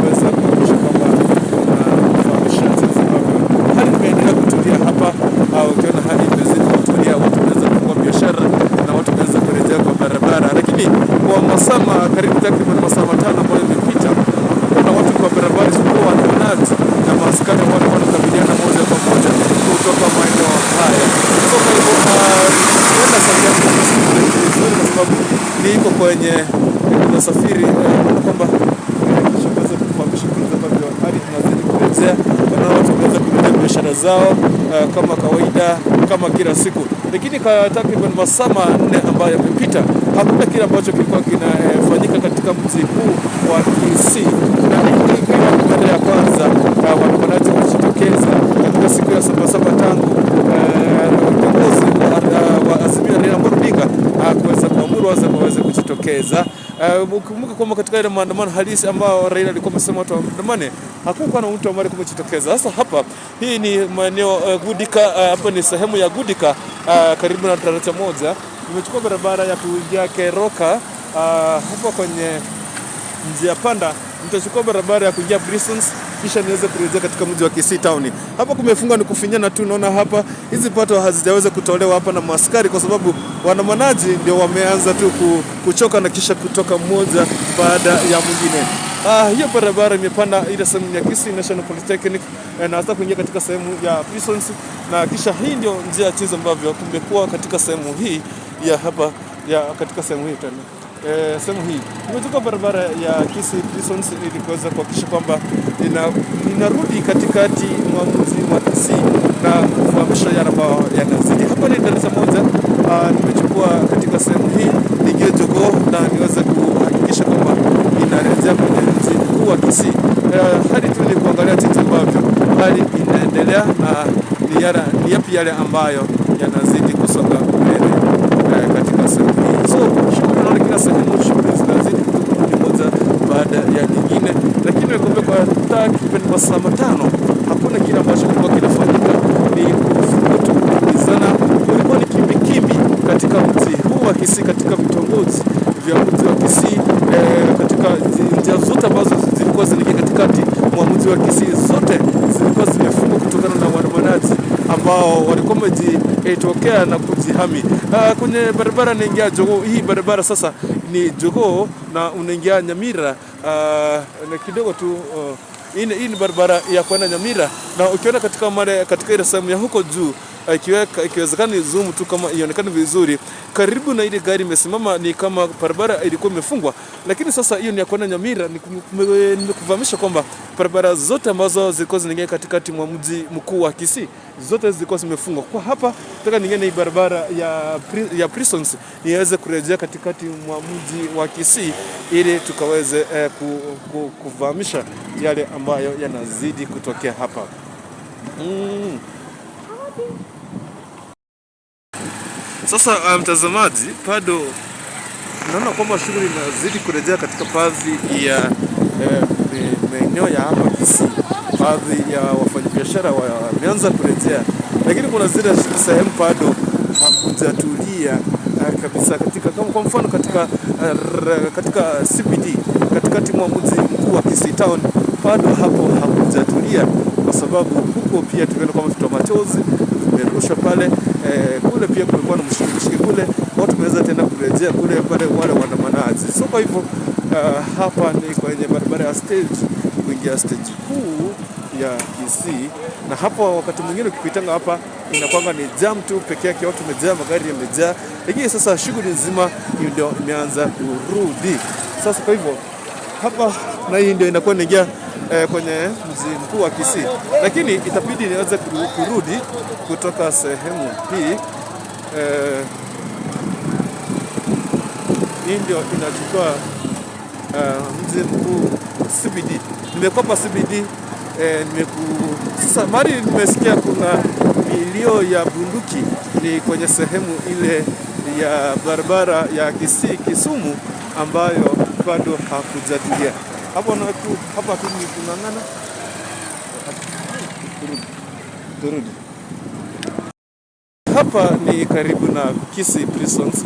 kuweza kuhakikisha kwamba nafahamisha jinsi ambavyo hali imeendelea kutulia hapa. Ukiona hali imezidi kutulia, watu wameweza kufungua biashara na watu wameweza kurejea kwa barabara, lakini kwa masaa karibu takriban masaa 5 ambayo imepita, kuna watu kwa barabara isipokuwa waandamanaji na maaskari ambao walikuwa wanakabiliana moja kwa moja kutoka maeneo haya. So kwa hivyo huenda sauti yangu vizuri kwa sababu niko kwenye nasafiri, kwamba kuweza kufahamisha jinsi ambavyo hali inazidi kurejea, na watu wameweza kurejea biashara zao kama kawaida kama kila siku, lakini kwa takriban masaa 4 ambayo yamepita hakuna kile ambacho kilikuwa kinafanyika katika mji huu wa Kisii, na hii ikiwa mara ya kwanza waandamanaji kujitokeza katika siku ya 77 tangu kiongozi wa Azimio Raila Amolo Odinga kuweza kuamuru waweze kujitokeza. Ukikumbuka kwamba katika ile maandamano halisi ambao Raila alikuwa amesema watu waandamane, hakukuwa na mtu ambaye alikuwa amejitokeza. Sasa hapa hii ni maeneo Gudika, hapa ni sehemu ya Gudika karibu na daraja moja. Nimechukua barabara ya kuingia Keroka hapa kwenye njia panda, nitachukua barabara ya kuingia Prisons kisha niweze kurejea katika mji wa Kisii town. Hapa kumefunga ni kufinyana tu, naona hapa hizi pato hazijaweza kutolewa hapa na maaskari kwa sababu waandamanaji ndio wameanza tu kuchoka na kisha kutoka mmoja baada ya mwingine. Hiyo barabara imepanda ile sehemu ya Kisii National Polytechnic na hata kuingia katika sehemu ya Prisons, na kisha hii ndio njia ya chizo ambavyo kumekuwa katika sehemu hii ya hapa ya katika sehemu hii tena. Sehemu hii nimetoka barabara ya Kisii Prisons ili kuweza kuhakikisha kwamba ninarudi katikati mwa mji wa Kisii na kufahamisha yale ambayo yanazidi. Hapa ni darasa moja, nimechukua katika sehemu hii niingie Jogoo na niweze kuhakikisha kwamba ninarejea kwenye mji mkuu wa Kisii. Hadi tu ni kuangalia jinsi ambavyo hali inaendelea na ni yapi yale ambayo yanazidi kusonga mbele katika sehemu hii. So shughuli naona kila sehemu shughuli zinazidi kurudi moja baada ya nyingine, lakini nimekuambia kwa takriban masaa 5 hakuna kile ambacho kilikuwa kinafanyika, ni kufunga tu kukimbizana. Kulikuwa ni kimbikimbi katika mji huu wa Kisii, katika vitongoji vya mji wa Kisii, katika njia zote ambazo zilikuwa zinaingia katikati mwa mji wa Kisii zote zilikuwa zimefungwa kutokana na waandamanaji ambao walikuwa wamejitokea na kujihami. Kwenye barabara inaingia Jogoo, hii barabara sasa ni Jogoo na unaingia Nyamira na kidogo tu hii ni barabara ya kwenda Nyamira, na ukiona katika mare, katika ile sehemu ya huko juu ikiwezekana ni zoom tu kama ionekane vizuri, karibu na ile gari imesimama ni kama barabara ilikuwa imefungwa, lakini sasa hiyo ni ya kwenda Nyamira. Nimekufahamisha kwamba barabara zote ambazo zilikuwa zinaingia katikati mwa mji mkuu wa Kisii zote zilikuwa zimefungwa. Kwa hapa nataka niingie na barabara ya Prisons niweze kurejea katikati mwa mji wa Kisii ili tukaweze kufahamisha yale ambayo yanazidi kutokea hapa. Sasa mtazamaji, bado naona kwamba shughuli inazidi kurejea katika baadhi ya maeneo ya hapa Kisii. Baadhi ya wafanyabiashara wameanza kurejea, lakini kuna zile sehemu bado hakujatulia kabisa katika, kwa mfano katika CBD katikati mwa mji mkuu wa Kisii town bado hapo hakujatulia, kwa sababu huko pia tumeona kwamba vitoa machozi vimerushwa pale. Kule pia kulikuwa na mshikimshiki kule, watu wameweza tena kurejea kule pale wale waandamanaji. So kwa hivyo hapa ni kwenye barabara ya stage kuingia stage kuu ya Kisii, na hapo wakati mwingine ukipitanga hapa inakwanga ni jam tu peke yake, watu wamejaa, magari yamejaa, lakini sasa shughuli nzima ndio imeanza kurudi sasa. Kwa hivyo hapa na hii ndio inakuwa inaingia kwenye mji mkuu wa Kisii, lakini itabidi niweze kurudi kutoka sehemu hii. Hii ndio inachukua mji mkuu CBD. Nimekuwa hapa CBD sasa mari nimesikia kuna milio ya bunduki ni kwenye sehemu ile ya barabara ya Kisii Kisumu ambayo bado hakujatulia. Hapo na tu hapa tu ni kung'ang'ana. Turudi. Turudi. Hapa ni karibu na Kisii Prisons.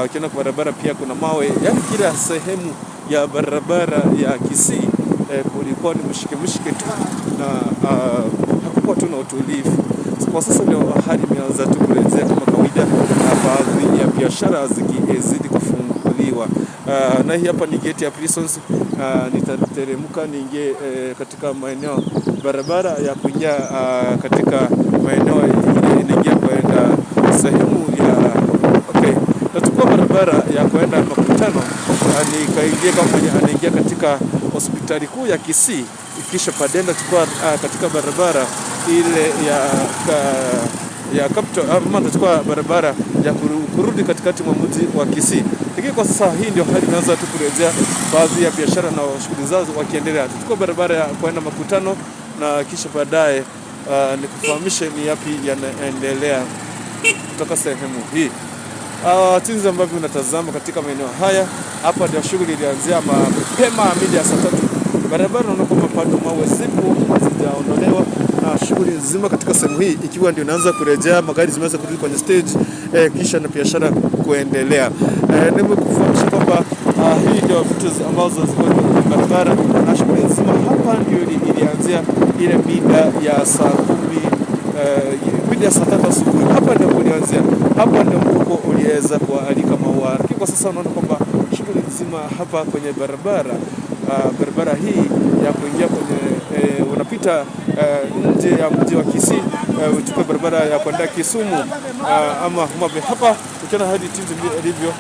Ukienda kwa barabara pia kuna mawe, yaani kila sehemu ya barabara ya Kisii kulikuwa ni mshike mshike tu na hakukuwa tu na utulivu. Kwa sasa ndio hali imeanza tu kurejea kama kawaida, na baadhi ya biashara zikizidi kufunguliwa. Na hii hapa ni gate ya Prisons. Nitateremka niingie katika maeneo barabara ya kuingia katika maeneo ile inaingia kwenda sehemu ya okay, nachukua barabara ya kwenda makutano, nikaingia kama mwenye anaingia katika hospitali kuu ya Kisii, kisha baadaye nachukua katika barabara ile ya capital ama nachukua barabara ya kurudi katikati mwa mji wa Kisii. Lakini kwa sasa hii ndio hali imeanza tu kurejea, baadhi ya biashara na shughuli zao wakiendelea. Tuchukua barabara ya kwenda makutano na kisha baadaye nikufahamishe ni yapi yanaendelea kutoka sehemu hii. Jinsi ambavyo unatazama katika maeneo haya, hapa ndio shughuli ilianzia mapema mida ya saa 3. Barabara unaona kwamba bado mawe zipo hazijaondolewa, na shughuli nzima katika sehemu hii ikiwa ndio inaanza kurejea, magari zimeanza kurudi kwenye stage kisha na biashara kuendelea. Nimekufahamisha kwamba hii ndio vitu ambazo ziko kwenye barabara na shughuli nzima hapa ndio ilianzia ile mida ya saa 10, mida ya saa 3 asubuhi. Hapa ndio kulianzia, hapa ndio mvuko uliweza kualika maua. Lakini kwa sasa unaona kwamba shughuli nzima hapa kwenye barabara barabara hii ya kuingia kwenye unapita nje ya mji wa Kisii, uchukue barabara ya kwenda Kisumu ama Homa Bay. Hapa ukiona hadi jinsi ilivyo,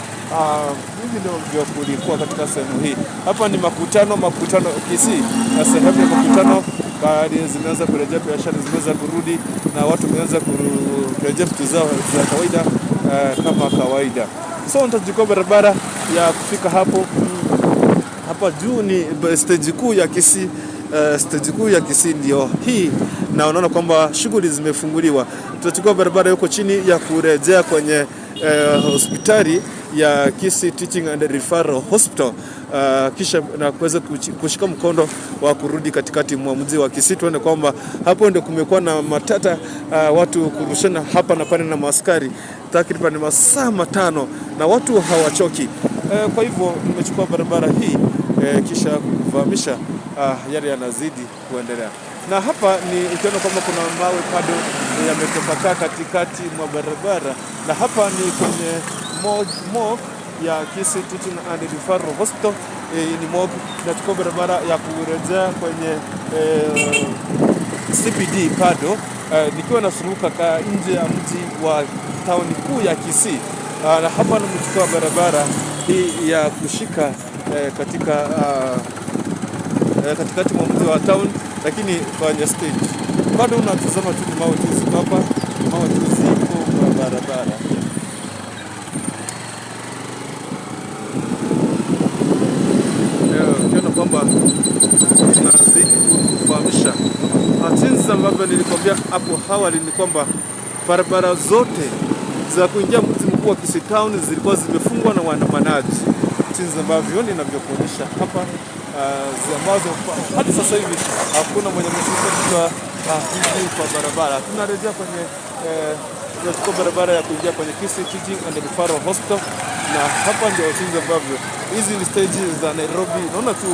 hivi ndio kulikuwa katika sehemu hii. Hapa ni makutano, makutano Kisii, na sehemu ya makutano gari zimeanza kurejea, biashara zimeanza kurudi na watu wameanza kurejea vitu zao za kawaida kama kawaida. So nitachukua barabara ya kufika hapo. Hapa juu ni stage kuu ya Kisii. Stage kuu ya Kisii ndio hii, na unaona kwamba shughuli zimefunguliwa. Tutachukua barabara huko chini ya kurejea kwenye hospitali ya Kisii Teaching and Referral Hospital, kisha na kuweza kushika mkondo wa kurudi katikati mwa mji wa Kisii. Tuone kwamba hapo ndio kumekuwa na matata, watu kurushana hapa na pale na maaskari takriban masaa 5 na watu hawachoki. Kwa hivyo nimechukua barabara hii kisha kufahamisha yale yanazidi kuendelea. Na hapa ni ukiona kwamba kuna mawe bado yametapakaa katikati mwa barabara, na hapa ni kwenye morgue ya Kisii Teaching and Referral Hospital. Ni morgue. Nachukua barabara ya kurejea kwenye CBD bado nikiwa nasuluka ka nje ya mji wa tauni kuu ya Kisii. Na hapa nimechukua barabara hii ya kushika katika katikati mwa mji wa town, lakini kwenye stage bado unatazama tu ni mawe tu ziko hapa, mawe tu ziko kwa barabara. Ukiona kwamba tunazidi kufahamisha jinsi ambavyo nilikwambia hapo awali ni kwamba barabara zote za kuingia mji mkuu wa Kisii Town zilikuwa zimefungwa na waandamanaji, jinsi ambavyo ninavyokuonyesha hapa, ambazo hadi sasa hivi hakuna mwenye ameshuka kichwa hivi kwa barabara. Tunarejea kwenye tunachukua barabara ya kuingia kwenye Kisii Teaching and Referral Hospital, na hapa ndio jinsi ambavyo hizi ni stage za Nairobi. Naona tu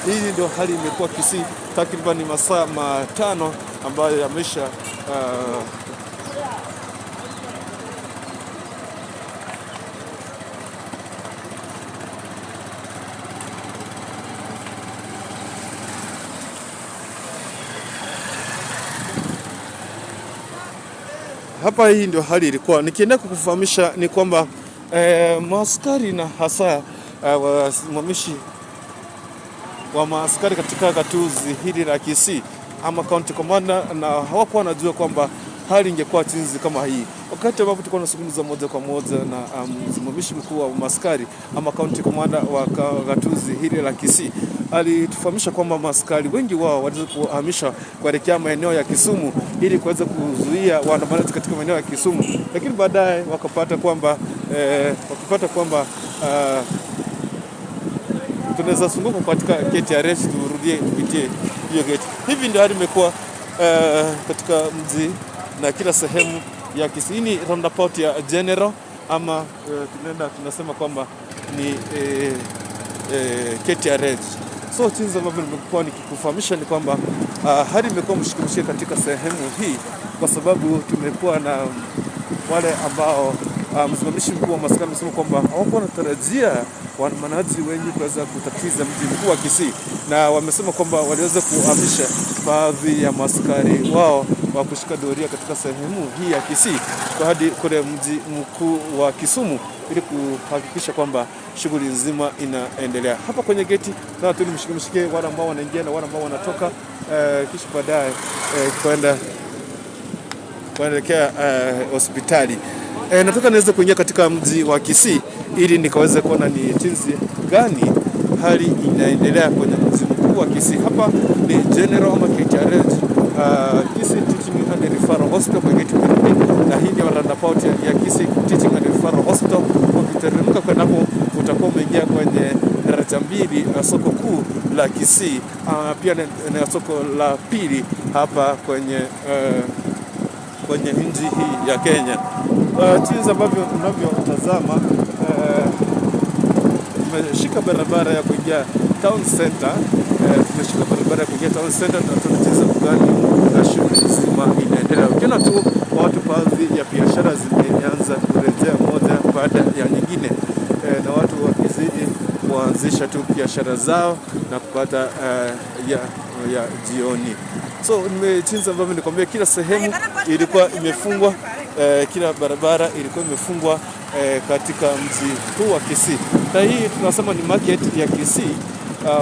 hii ndio hali imekuwa Kisii takriban masaa 5 ambayo yamesha hapa hii ndio hali ilikuwa. Nikiendelea kukufahamisha ni kwamba maaskari na hasa wasimamishi wa maaskari katika gatuzi hili la Kisii ama county commander, na hawakuwa wanajua kwamba hali ingekuwa jinsi kama hii. Wakati ambapo tulikuwa tunazungumza moja kwa moja na msimamishi mkuu wa maaskari ama county commander wa gatuzi hili la Kisii, alitufahamu Walitufahamisha kwamba maaskari wengi wao waliweza kuhamisha kuelekea maeneo ya Kisumu ili kuweza kuzuia waandamanaji katika maeneo ya Kisumu, lakini baadaye wakapata kwamba tunaweza zunguka katika KTRH turudie tupitie hiyo gate. Hivi ndio hali imekuwa katika mji na kila sehemu ya Kisii. Hii ni roundabout ya General ama tunaenda tunasema kwamba ni KTRH. So jinsi ambavyo nimekuwa nikikufahamisha ni kwamba hali imekuwa mshike katika sehemu hii kwa sababu tumekuwa na wale ambao msimamishi mkuu wa maskani amesema kwamba hawakuwa wanatarajia waandamanaji wengi kuweza kutatiza mji mkuu wa Kisii, na wamesema kwamba waliweza kuhamisha baadhi ya maaskari wao wa kushika doria katika sehemu hii ya Kisii kwa hadi kule mji mkuu wa Kisumu ili kuhakikisha kwamba shughuli nzima inaendelea. Hapa kwenye geti na tu ni mshike mshike wale ambao wanaingia na wale ambao wanatoka, kisha baadaye kwenda kuelekea hospitali. Nataka niweze kuingia katika mji wa Kisii ili nikaweze kuona ni jinsi gani hali inaendelea kwenye mji mkuu wa Kisii. Hapa ni General ama KTRH, Kisii Teaching and Referral Hospital kwa gate mbili, na hii ndio roundabout ya Kisii Teaching and Referral Hospital. Ukiteremka kwenda hapo utakuwa umeingia kwenye daraja mbili, soko kuu la Kisii, pia na soko la pili hapa kwenye nchi hii ya Kenya. Jinsi ambavyo unavyotazama, tumeshika barabara ya kuingia town center. Tumeshika barabara ya kuingia town center na tuna jinsi gani na shughuli nzima inaendelea. Ukiona tu watu, baadhi ya biashara zimeanza kurejea moja baada ya nyingine, na watu wakizidi kuanzisha tu biashara zao na kupata ya jioni. So nimechinza ambavyo nikwambia, kila sehemu ilikuwa imefungwa, kila barabara ilikuwa imefungwa katika mji huu wa Kisii, na hii tunasema ni market ya Kisii.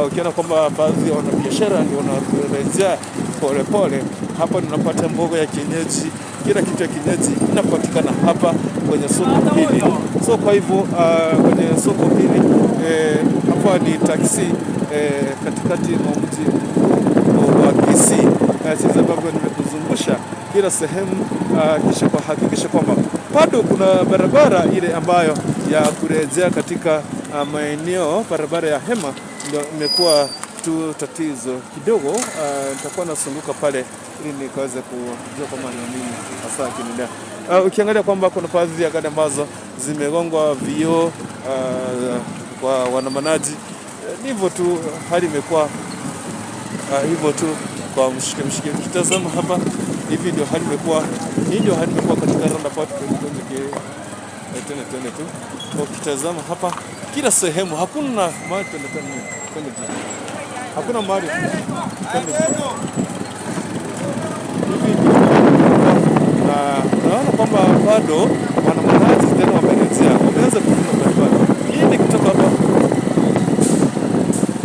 Ukiona kwamba baadhi ya wanabiashara ndio wanarejea polepole. Hapa tunapata mboga ya kienyeji, kila kitu ya kienyeji inapatikana hapa kwenye soko hili. So kwa hivyo kwenye soko hili, hapa ni taksi katikati mwa mji mkuu wa Kisii. Jinsi ambavyo nimekuzungusha kila sehemu, kisha kuhakikisha kwamba bado kuna barabara ile ambayo ya kurejea katika maeneo, barabara ya Hema ndio imekuwa tu tatizo kidogo. Nitakuwa nasunguka pale ili nikaweze kujua kwamba ni nini hasa kinaendelea. Ukiangalia kwamba kuna baadhi ya gari ambazo zimegongwa vioo kwa waandamanaji, ndivyo tu hali imekuwa hivyo tu kwa mshike mshike. Ukitazama hapa hivi ndio hali imekuwa, hii ndio hali imekuwa katika roundabout kwenye tena tena tu. Ukitazama hapa kila sehemu hakuna mahali, twende twende twende juu. Hakuna mahali, twende juu. Hivi ndio na naona kwamba bado waandamanaji tena wamerejea, wameanza kufunga barabara. Hii ni kutoka hapa.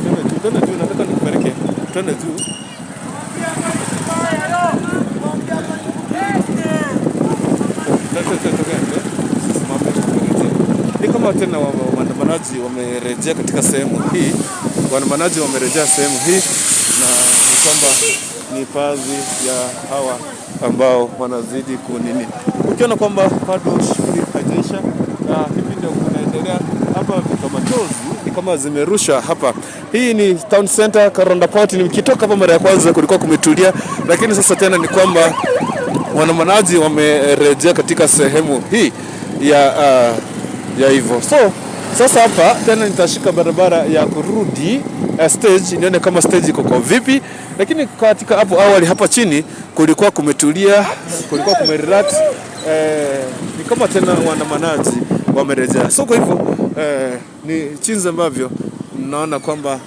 Twende juu, twende juu, nataka nikupeleke. Twende juu. Ni kama tena waandamanaji wamerejea katika sehemu hii, waandamanaji wamerejea sehemu hii, na ni kwamba ni baadhi ya hawa ambao wanazidi kunini, ukiona kwamba bado shughuli haijaisha na hivi ndio kunaendelea hapa. Vitoa machozi ni kama zimerusha hapa. Hii ni town center roundabout. Nikitoka hapa mara ya kwanza kulikuwa kumetulia, lakini sasa tena ni kwamba waandamanaji wamerejea katika sehemu hii ya hivyo. So sasa hapa tena nitashika barabara ya kurudi stage nione kama stage iko kwa vipi, lakini katika hapo awali hapa chini kulikuwa kumetulia, kulikuwa kumerelax. Ni kama tena waandamanaji wamerejea. So kwa hivyo ni jinsi ambavyo naona kwamba,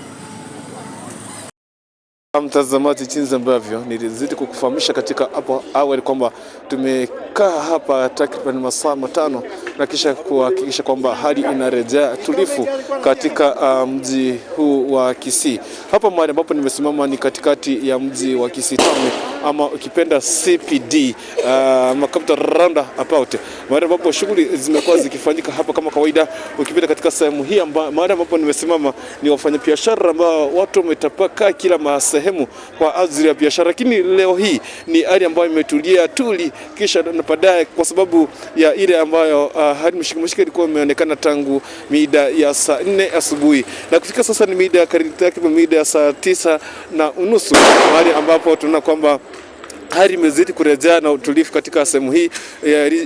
mtazamaji, jinsi ambavyo nilizidi kukufahamisha katika hapo awali kwamba tumekaa hapa takriban masaa 5 na kisha kuhakikisha kwamba hali inarejea tulifu katika mji huu wa Kisii. Hapa mahali ambapo nimesimama ni katikati ya mji wa Kisii Town ama ukipenda CPD, ama Capital Roundabout, mahali ambapo shughuli zimekuwa zikifanyika hapa kama kawaida. Ukipita katika sehemu hii mahali ambapo nimesimama ni wafanyabiashara ambao watu wametapakaa kila sehemu kwa ajili ya biashara, lakini leo hii ni hali ambayo imetulia tuli, kisha na baadaye kwa sababu ya ile ambayo hali mshike ilikuwa imeonekana tangu mida ya saa 4 asubuhi na kufika sasa ni mida takriban mida ya saa 9:30, mahali ambapo tunaona kwamba hali imezidi kurejea na utulivu katika sehemu hii,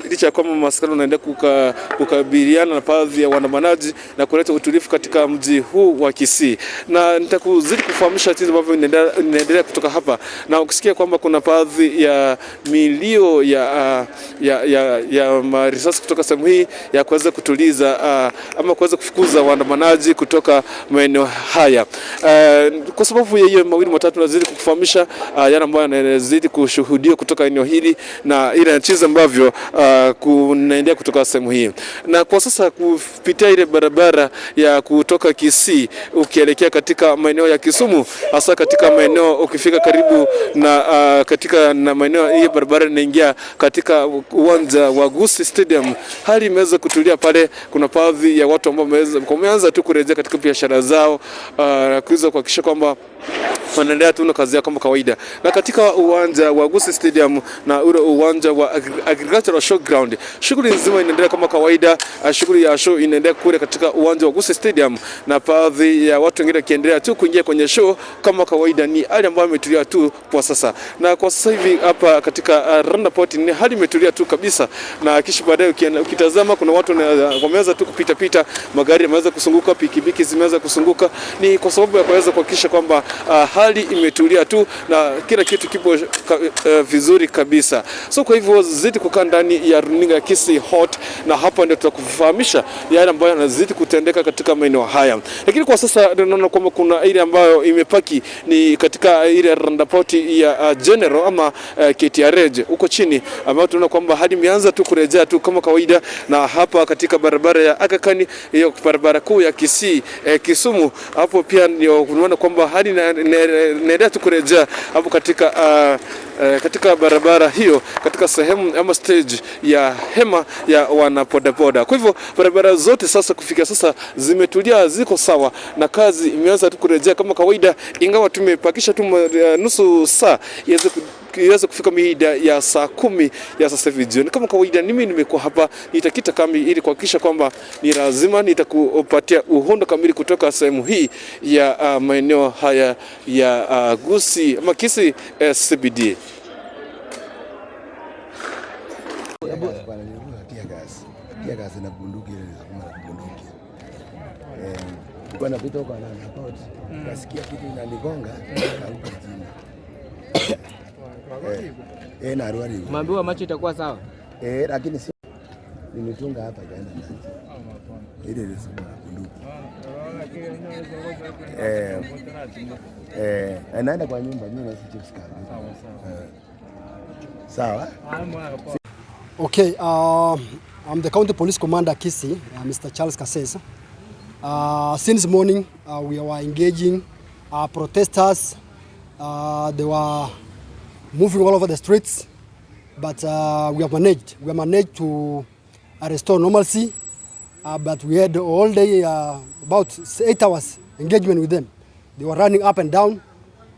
licha ya kwamba maaskari wanaendelea kukabiliana na baadhi ya waandamanaji na kuleta utulivu katika mji huu wa Kisii. Na nitakuzidi kufahamisha jinsi ambavyo inaendelea kutoka hapa, na ukisikia kwamba kuna baadhi ya milio ya marisasi kutoka sehemu hii ya kuweza kutuliza ama kuweza kufukuza waandamanaji kutoka maeneo haya. Kwa sababu ya hiyo mawili matatu, nazidi kukufahamisha yale ambayo yanazidi kushuhudia kutoka eneo hili na ile jinsi ambavyo kunaendelea kutoka sehemu hii. Na kwa sasa kupitia ile barabara ya kutoka Kisii ukielekea katika maeneo ya Kisumu, hasa katika maeneo ukifika karibu na katika na maeneo hii barabara inaingia katika uwanja wa Gusii Stadium, hali imeweza kutulia pale. Kuna baadhi ya watu ambao wameanza tu kurejea katika biashara zao, kuweza kuhakikisha kwamba wanaendelea tu na kazi yao kama kawaida. Na katika uwanja wa Gusii Stadium na ule uwanja wa Agricultural Showground, shughuli nzima inaendelea kama kawaida. Shughuli ya show inaendelea kule katika uwanja wa Gusii Stadium, na baadhi ya watu wengine wakiendelea tu kuingia kwenye show kama kawaida. Ni hali ambayo imetulia tu kwa sasa, na kwa sasa hivi hapa katika roundabout ni hali imetulia tu kabisa. Na kisha baadaye ukitazama kuna watu wameanza tu kupita pita, magari yameanza kusunguka, pikipiki zimeanza kusunguka. Ni kwa sababu ya kuweza kuhakikisha kwamba hali imetulia tu na kila kitu kipo vizuri kabisa. So kwa hivyo zidi kukaa ndani ya runinga ya Kisii Hot, na hapa ndio tutakufahamisha yale ambayo yanazidi kutendeka katika maeneo haya. Lakini kwa sasa tunaona kwamba kuna ile ambayo imepaki ni katika ile roundabout ya General ama KTRH huko chini, ambayo tunaona kwamba hadi imeanza tu kurejea tu kama kawaida. Na hapa katika barabara ya Aga Khan, hiyo barabara kuu ya Kisii Kisumu, hapo pia ndio unaona kwamba hadi inaendelea tu kurejea hapo katika barabara hiyo, katika sehemu ama stage ya hema ya wanabodaboda. Kwa hivyo barabara zote sasa kufikia sasa zimetulia, ziko sawa na kazi imeanza tu kurejea kama kawaida, ingawa tumepakisha tu nusu saa iweze kufika mida ya saa 10 ya sasa hivi jioni. Kama kawaida, mimi nimekuwa hapa nitakita kambi ili kuhakikisha kwamba ni lazima nitakupatia uhondo kamili kutoka sehemu hii ya maeneo haya ya Gusii ama Kisii CBD. Tear gas na bunduki, ile ilisukuma na bunduki. Nilikuwa napita huko roundabout, nikasikia kitu inanigonga, nikaanguka chini. Narwari. Umeambiwa macho itakuwa sawa? Lakini si nilitunga hapa ikaenda ndani. Ile ilisukuma na bunduki. Naenda kwa nyumba mimi na chips kazi. Sawa? Okay, I'm the County Police Commander Kisii, Mr. Charles Kasesa. Since morning, we were engaging protesters. They were moving all over the streets, but we have managed. We have managed to restore normalcy, but we had all day, about 8 hours engagement with them. They were running up and down,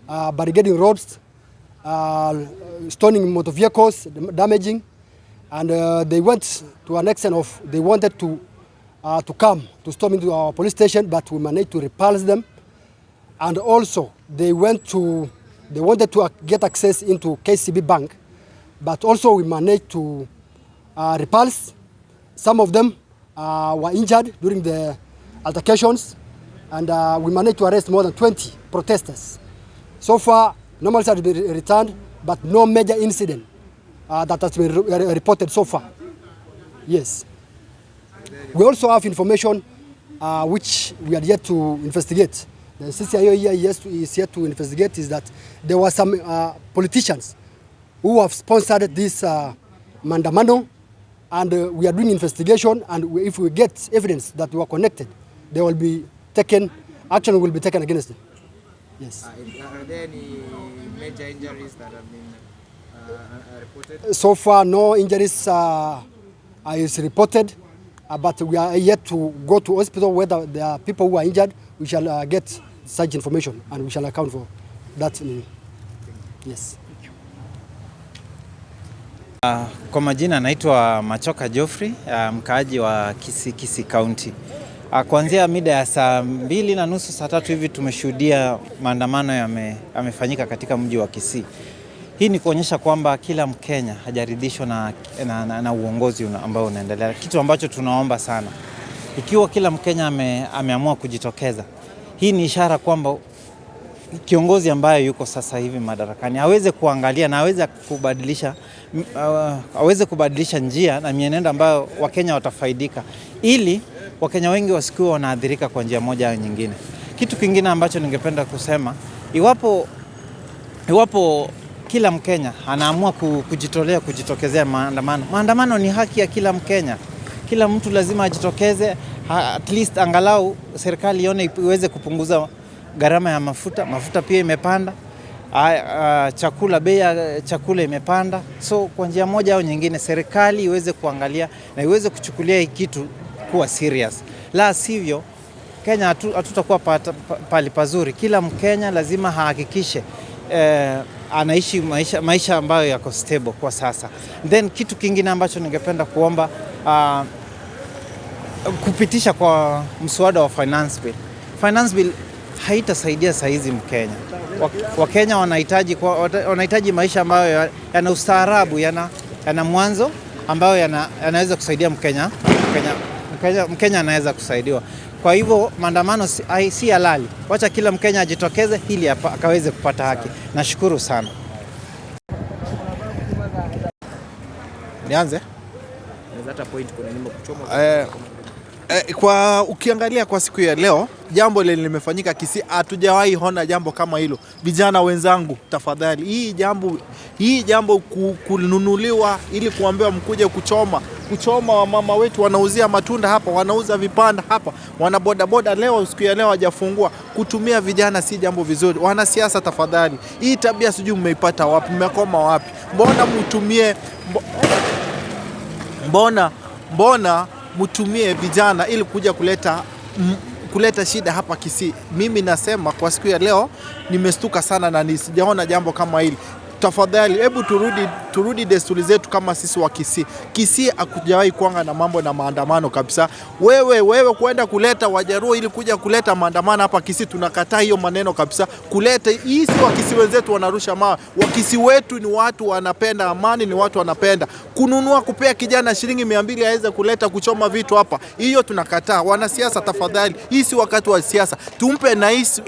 barricading roads, stoning motor vehicles, damaging. And they went to an extent of they wanted to come to storm into our police station, but we managed to repulse them. And also they wanted to get access into KCB Bank, but also we managed to repulse. Some of them were injured during the altercations, and we managed to arrest more than 20 protesters. So far, normalcy has been returned, but no major incident that has been reported so far. Yes. We also have information which we are yet to investigate. The CCIO here is yet to investigate is that there were some politicians who have sponsored this mandamano, and we are doing investigation, and if we get evidence that we are connected, they will be taken, action will be taken against them. Yes. Are there any major injuries that have been So far, no injuries is reported, but we are yet to go to hospital whether there are people who are injured. We shall get such information and we shall account for that. Yes. Kwa majina naitwa Machoka Geoffrey, mkaaji wa Kisii County. Kuanzia mida ya 2:30 saa 3 hivi tumeshuhudia maandamano yamefanyika katika mji wa Kisii. Hii ni kuonyesha kwamba kila Mkenya hajaridhishwa na uongozi ambao unaendelea, kitu ambacho tunaomba sana. Ikiwa kila Mkenya ameamua kujitokeza, hii ni ishara kwamba kiongozi ambaye yuko sasa hivi madarakani aweze kuangalia na aweze kubadilisha njia na mienendo ambayo Wakenya watafaidika, ili Wakenya wengi wasikuwe wanaathirika kwa njia moja au nyingine. Kitu kingine ambacho ningependa kusema, iwapo kila Mkenya anaamua kujitolea kujitokezea maandamano, maandamano ni haki ya kila Mkenya. Kila mtu lazima ajitokeze, at least angalau serikali ione iweze kupunguza gharama ya mafuta. Mafuta pia imepanda, chakula, bei ya chakula imepanda. So kwa njia moja au nyingine serikali iweze kuangalia na iweze kuchukulia hii kitu kuwa serious, la sivyo Kenya hatutakuwa pali pazuri. Kila Mkenya lazima ahakikishe anaishi maisha ambayo yako stable kwa sasa. Then kitu kingine ambacho ningependa kuomba kupitisha kwa mswada wa finance bill. Finance bill haitasaidia saizi Mkenya. Wakenya wanahitaji maisha ambayo yana ustaarabu, yana mwanzo ambayo yanaweza kusaidia Mkenya, Mkenya anaweza kusaidiwa. Kwa hivyo maandamano si halali. Wacha kila Mkenya ajitokeze ili akaweze kupata haki. Nashukuru sana. Nianze? Kwa ukiangalia kwa siku ya leo jambo lenye limefanyika Kisii, hatujawahi ona jambo kama hilo. Vijana wenzangu, tafadhali, hii jambo kununuliwa ili kuambiwa mkuje kuchoma wamama wetu wanauzia matunda hapa, wanauza vipanda hapa, wana bodaboda leo, siku ya leo hawajafungua. Kutumia vijana si jambo vizuri. Wanasiasa tafadhali, hii tabia sijui mmeipata wapi, mmekoma wapi? Mbona mtumie mbona mtumie vijana ili kuja kuleta shida hapa Kisii? Mimi nasema kwa siku ya leo nimestuka sana na sijaona jambo kama hili. Tafadhali hebu turudi desturi zetu kama sisi wa Kisii. Kisii hakujawahi kuanga na mambo na maandamano kabisa. Wewe kwenda kuleta Wajaruo ili kuja kuleta maandamano hapa Kisii, tunakataa hiyo maneno kabisa. Kuleta hii si Wakisii wenzetu wanarusha mawe. Wakisii wetu ni watu wanapenda amani, ni watu wanapenda kununua, kupea kijana shilingi 200 aweze kuleta kuchoma vitu hapa, hiyo tunakataa. Wanasiasa tafadhali, hii si wakati wa siasa. Tumpe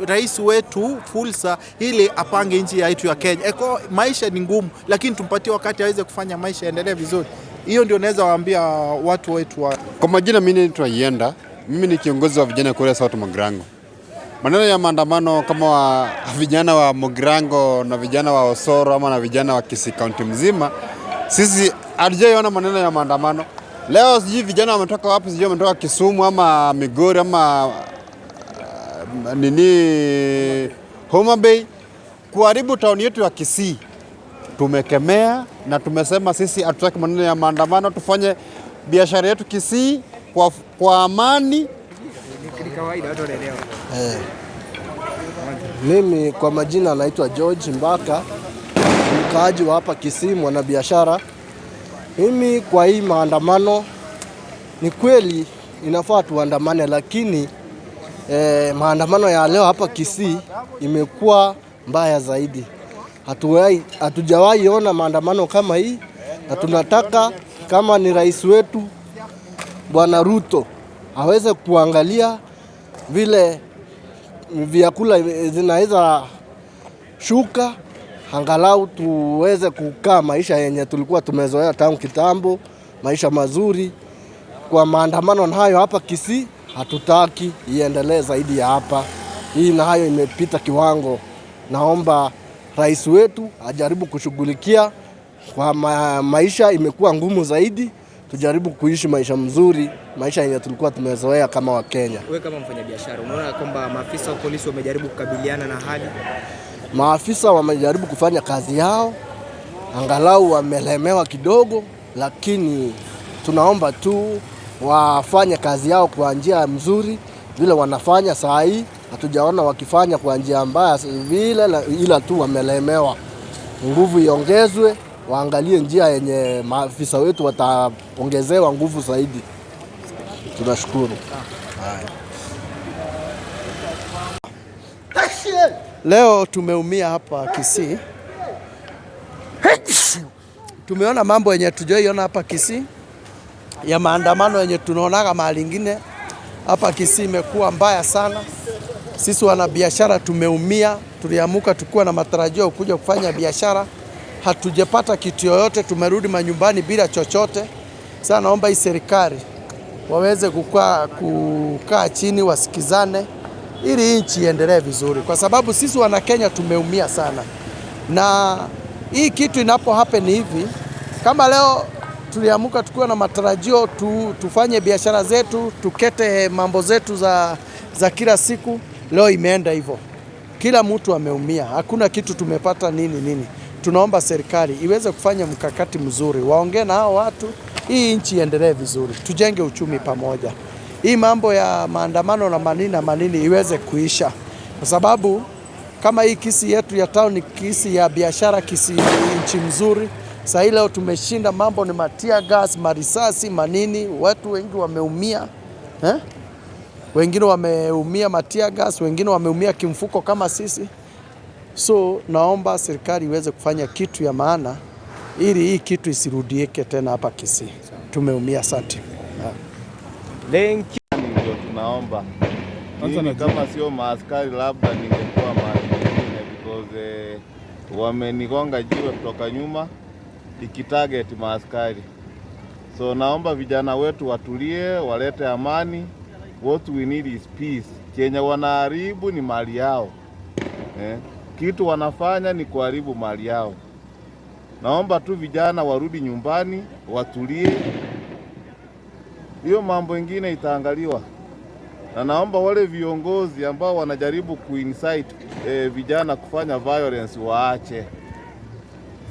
rais wetu fursa ili apange nchi yetu ya Kenya. Eko, maisha ni ngumu, lakini tumpatie wakati aweze kufanya maisha yaendelee vizuri. Hiyo ndio naweza waambia watu wetu wa Kwa majina mimi naitwa Yenda, mimi ni kiongozi wa vijana Kuria South Mugirango. Maneno ya maandamano kama wa vijana wa Mugirango na vijana wa Osoro ama na vijana wa Kisii County mzima, sisi hatujaiona maneno ya maandamano. Leo sijui vijana wametoka wapi, sijui wametoka Kisumu ama Migori ama nini Homa Bay kuharibu town yetu ya Kisii. Tumekemea na tumesema sisi hatutaki maneno ya maandamano, tufanye biashara yetu Kisii kwa amani. Ni kawaida watu wanaelewa. Mimi kwa majina naitwa George Mbaka, mkaaji wa hapa Kisii, mwanabiashara. Mimi kwa hii maandamano, ni kweli inafaa tuandamane, lakini maandamano ya leo hapa Kisii imekuwa mbaya zaidi. Hatujawahi ona maandamano kama hii, na tunataka kama ni rais wetu Bwana Ruto aweze kuangalia vile vyakula zinaweza shuka, angalau tuweze kukaa maisha yenye tulikuwa tumezoea tangu kitambo, maisha mazuri. Kwa maandamano hayo hapa Kisii hatutaki iendelee zaidi ya hapa. Hii na hayo imepita kiwango. Naomba rais wetu ajaribu kushughulikia kwa maisha imekuwa ngumu zaidi, tujaribu kuishi maisha mzuri, maisha yenye tulikuwa tumezoea kama Wakenya. Wewe kama mfanyabiashara unaona kwamba maafisa wa polisi wamejaribu kukabiliana na hali? Maafisa wamejaribu kufanya kazi yao Angalau wamelemewa kidogo, lakini tunaomba tu wafanye kazi yao kwa njia mzuri vile wanafanya saa hii. Hatujaona wakifanya kwa njia mbaya vile, ila tu wamelemewa. Nguvu iongezwe, waangalie njia yenye maafisa wetu wataongezewa nguvu zaidi. Tunashukuru. Haya. Leo tumeumia hapa Kisii. Tumeona mambo yenye tujaiona hapa Kisii ya maandamano yenye tunaonaga mahali ingine. Hapa Kisii imekuwa mbaya sana. Sisi wanabiashara tumeumia, tuliamuka tukiwa na matarajio kuja kufanya biashara, hatujapata kitu yoyote, tumerudi manyumbani bila chochote. Sasa naomba hii serikali waweze kukaa chini wasikizane ili nchi iendelee vizuri, kwa sababu sisi wana Kenya tumeumia sana, na hii kitu inapo happen hivi, kama leo tuliamuka tukiwa na matarajio tufanye biashara zetu, tukete mambo zetu za kila siku, leo imeenda hivyo, kila mtu ameumia, hakuna kitu tumepata nini nini. Tunaomba serikali iweze kufanya mkakati mzuri, waongee na hao watu, hii nchi iendelee vizuri, tujenge uchumi pamoja. Hii mambo ya maandamano na manini na manini iweze kuisha, kwa sababu kama hii Kisii yetu ya town ni Kisii ya biashara, Kisii nchi mzuri. Sasa leo tumeshinda, mambo ni matia gas, marisasi, manini, watu wengi wameumia eh? Wengine wameumia matia gas, wengine wameumia kimfuko kama sisi. So naomba serikali iweze kufanya kitu ya maana ili hii kitu isirudieke tena hapa Kisii. Tumeumia, asante. Ndio tunaomba. Mimi kama sio maaskari labda ningekuwa mahali pengine because wamenigonga jiwe kutoka nyuma ikitarget maaskari. So naomba vijana wetu watulie, walete amani. What we need is peace. Chenye wanaharibu ni mali yao. Kitu wanafanya ni kuharibu mali yao. Naomba tu vijana warudi nyumbani, watulie. Hiyo mambo ingine itaangaliwa. Na naomba wale viongozi ambao wanajaribu kuincite vijana kufanya violence waache.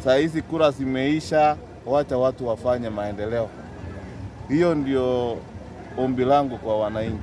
Saa hizi kura zimeisha, wacha watu wafanye maendeleo. Hiyo ndio ombi langu kwa wananchi.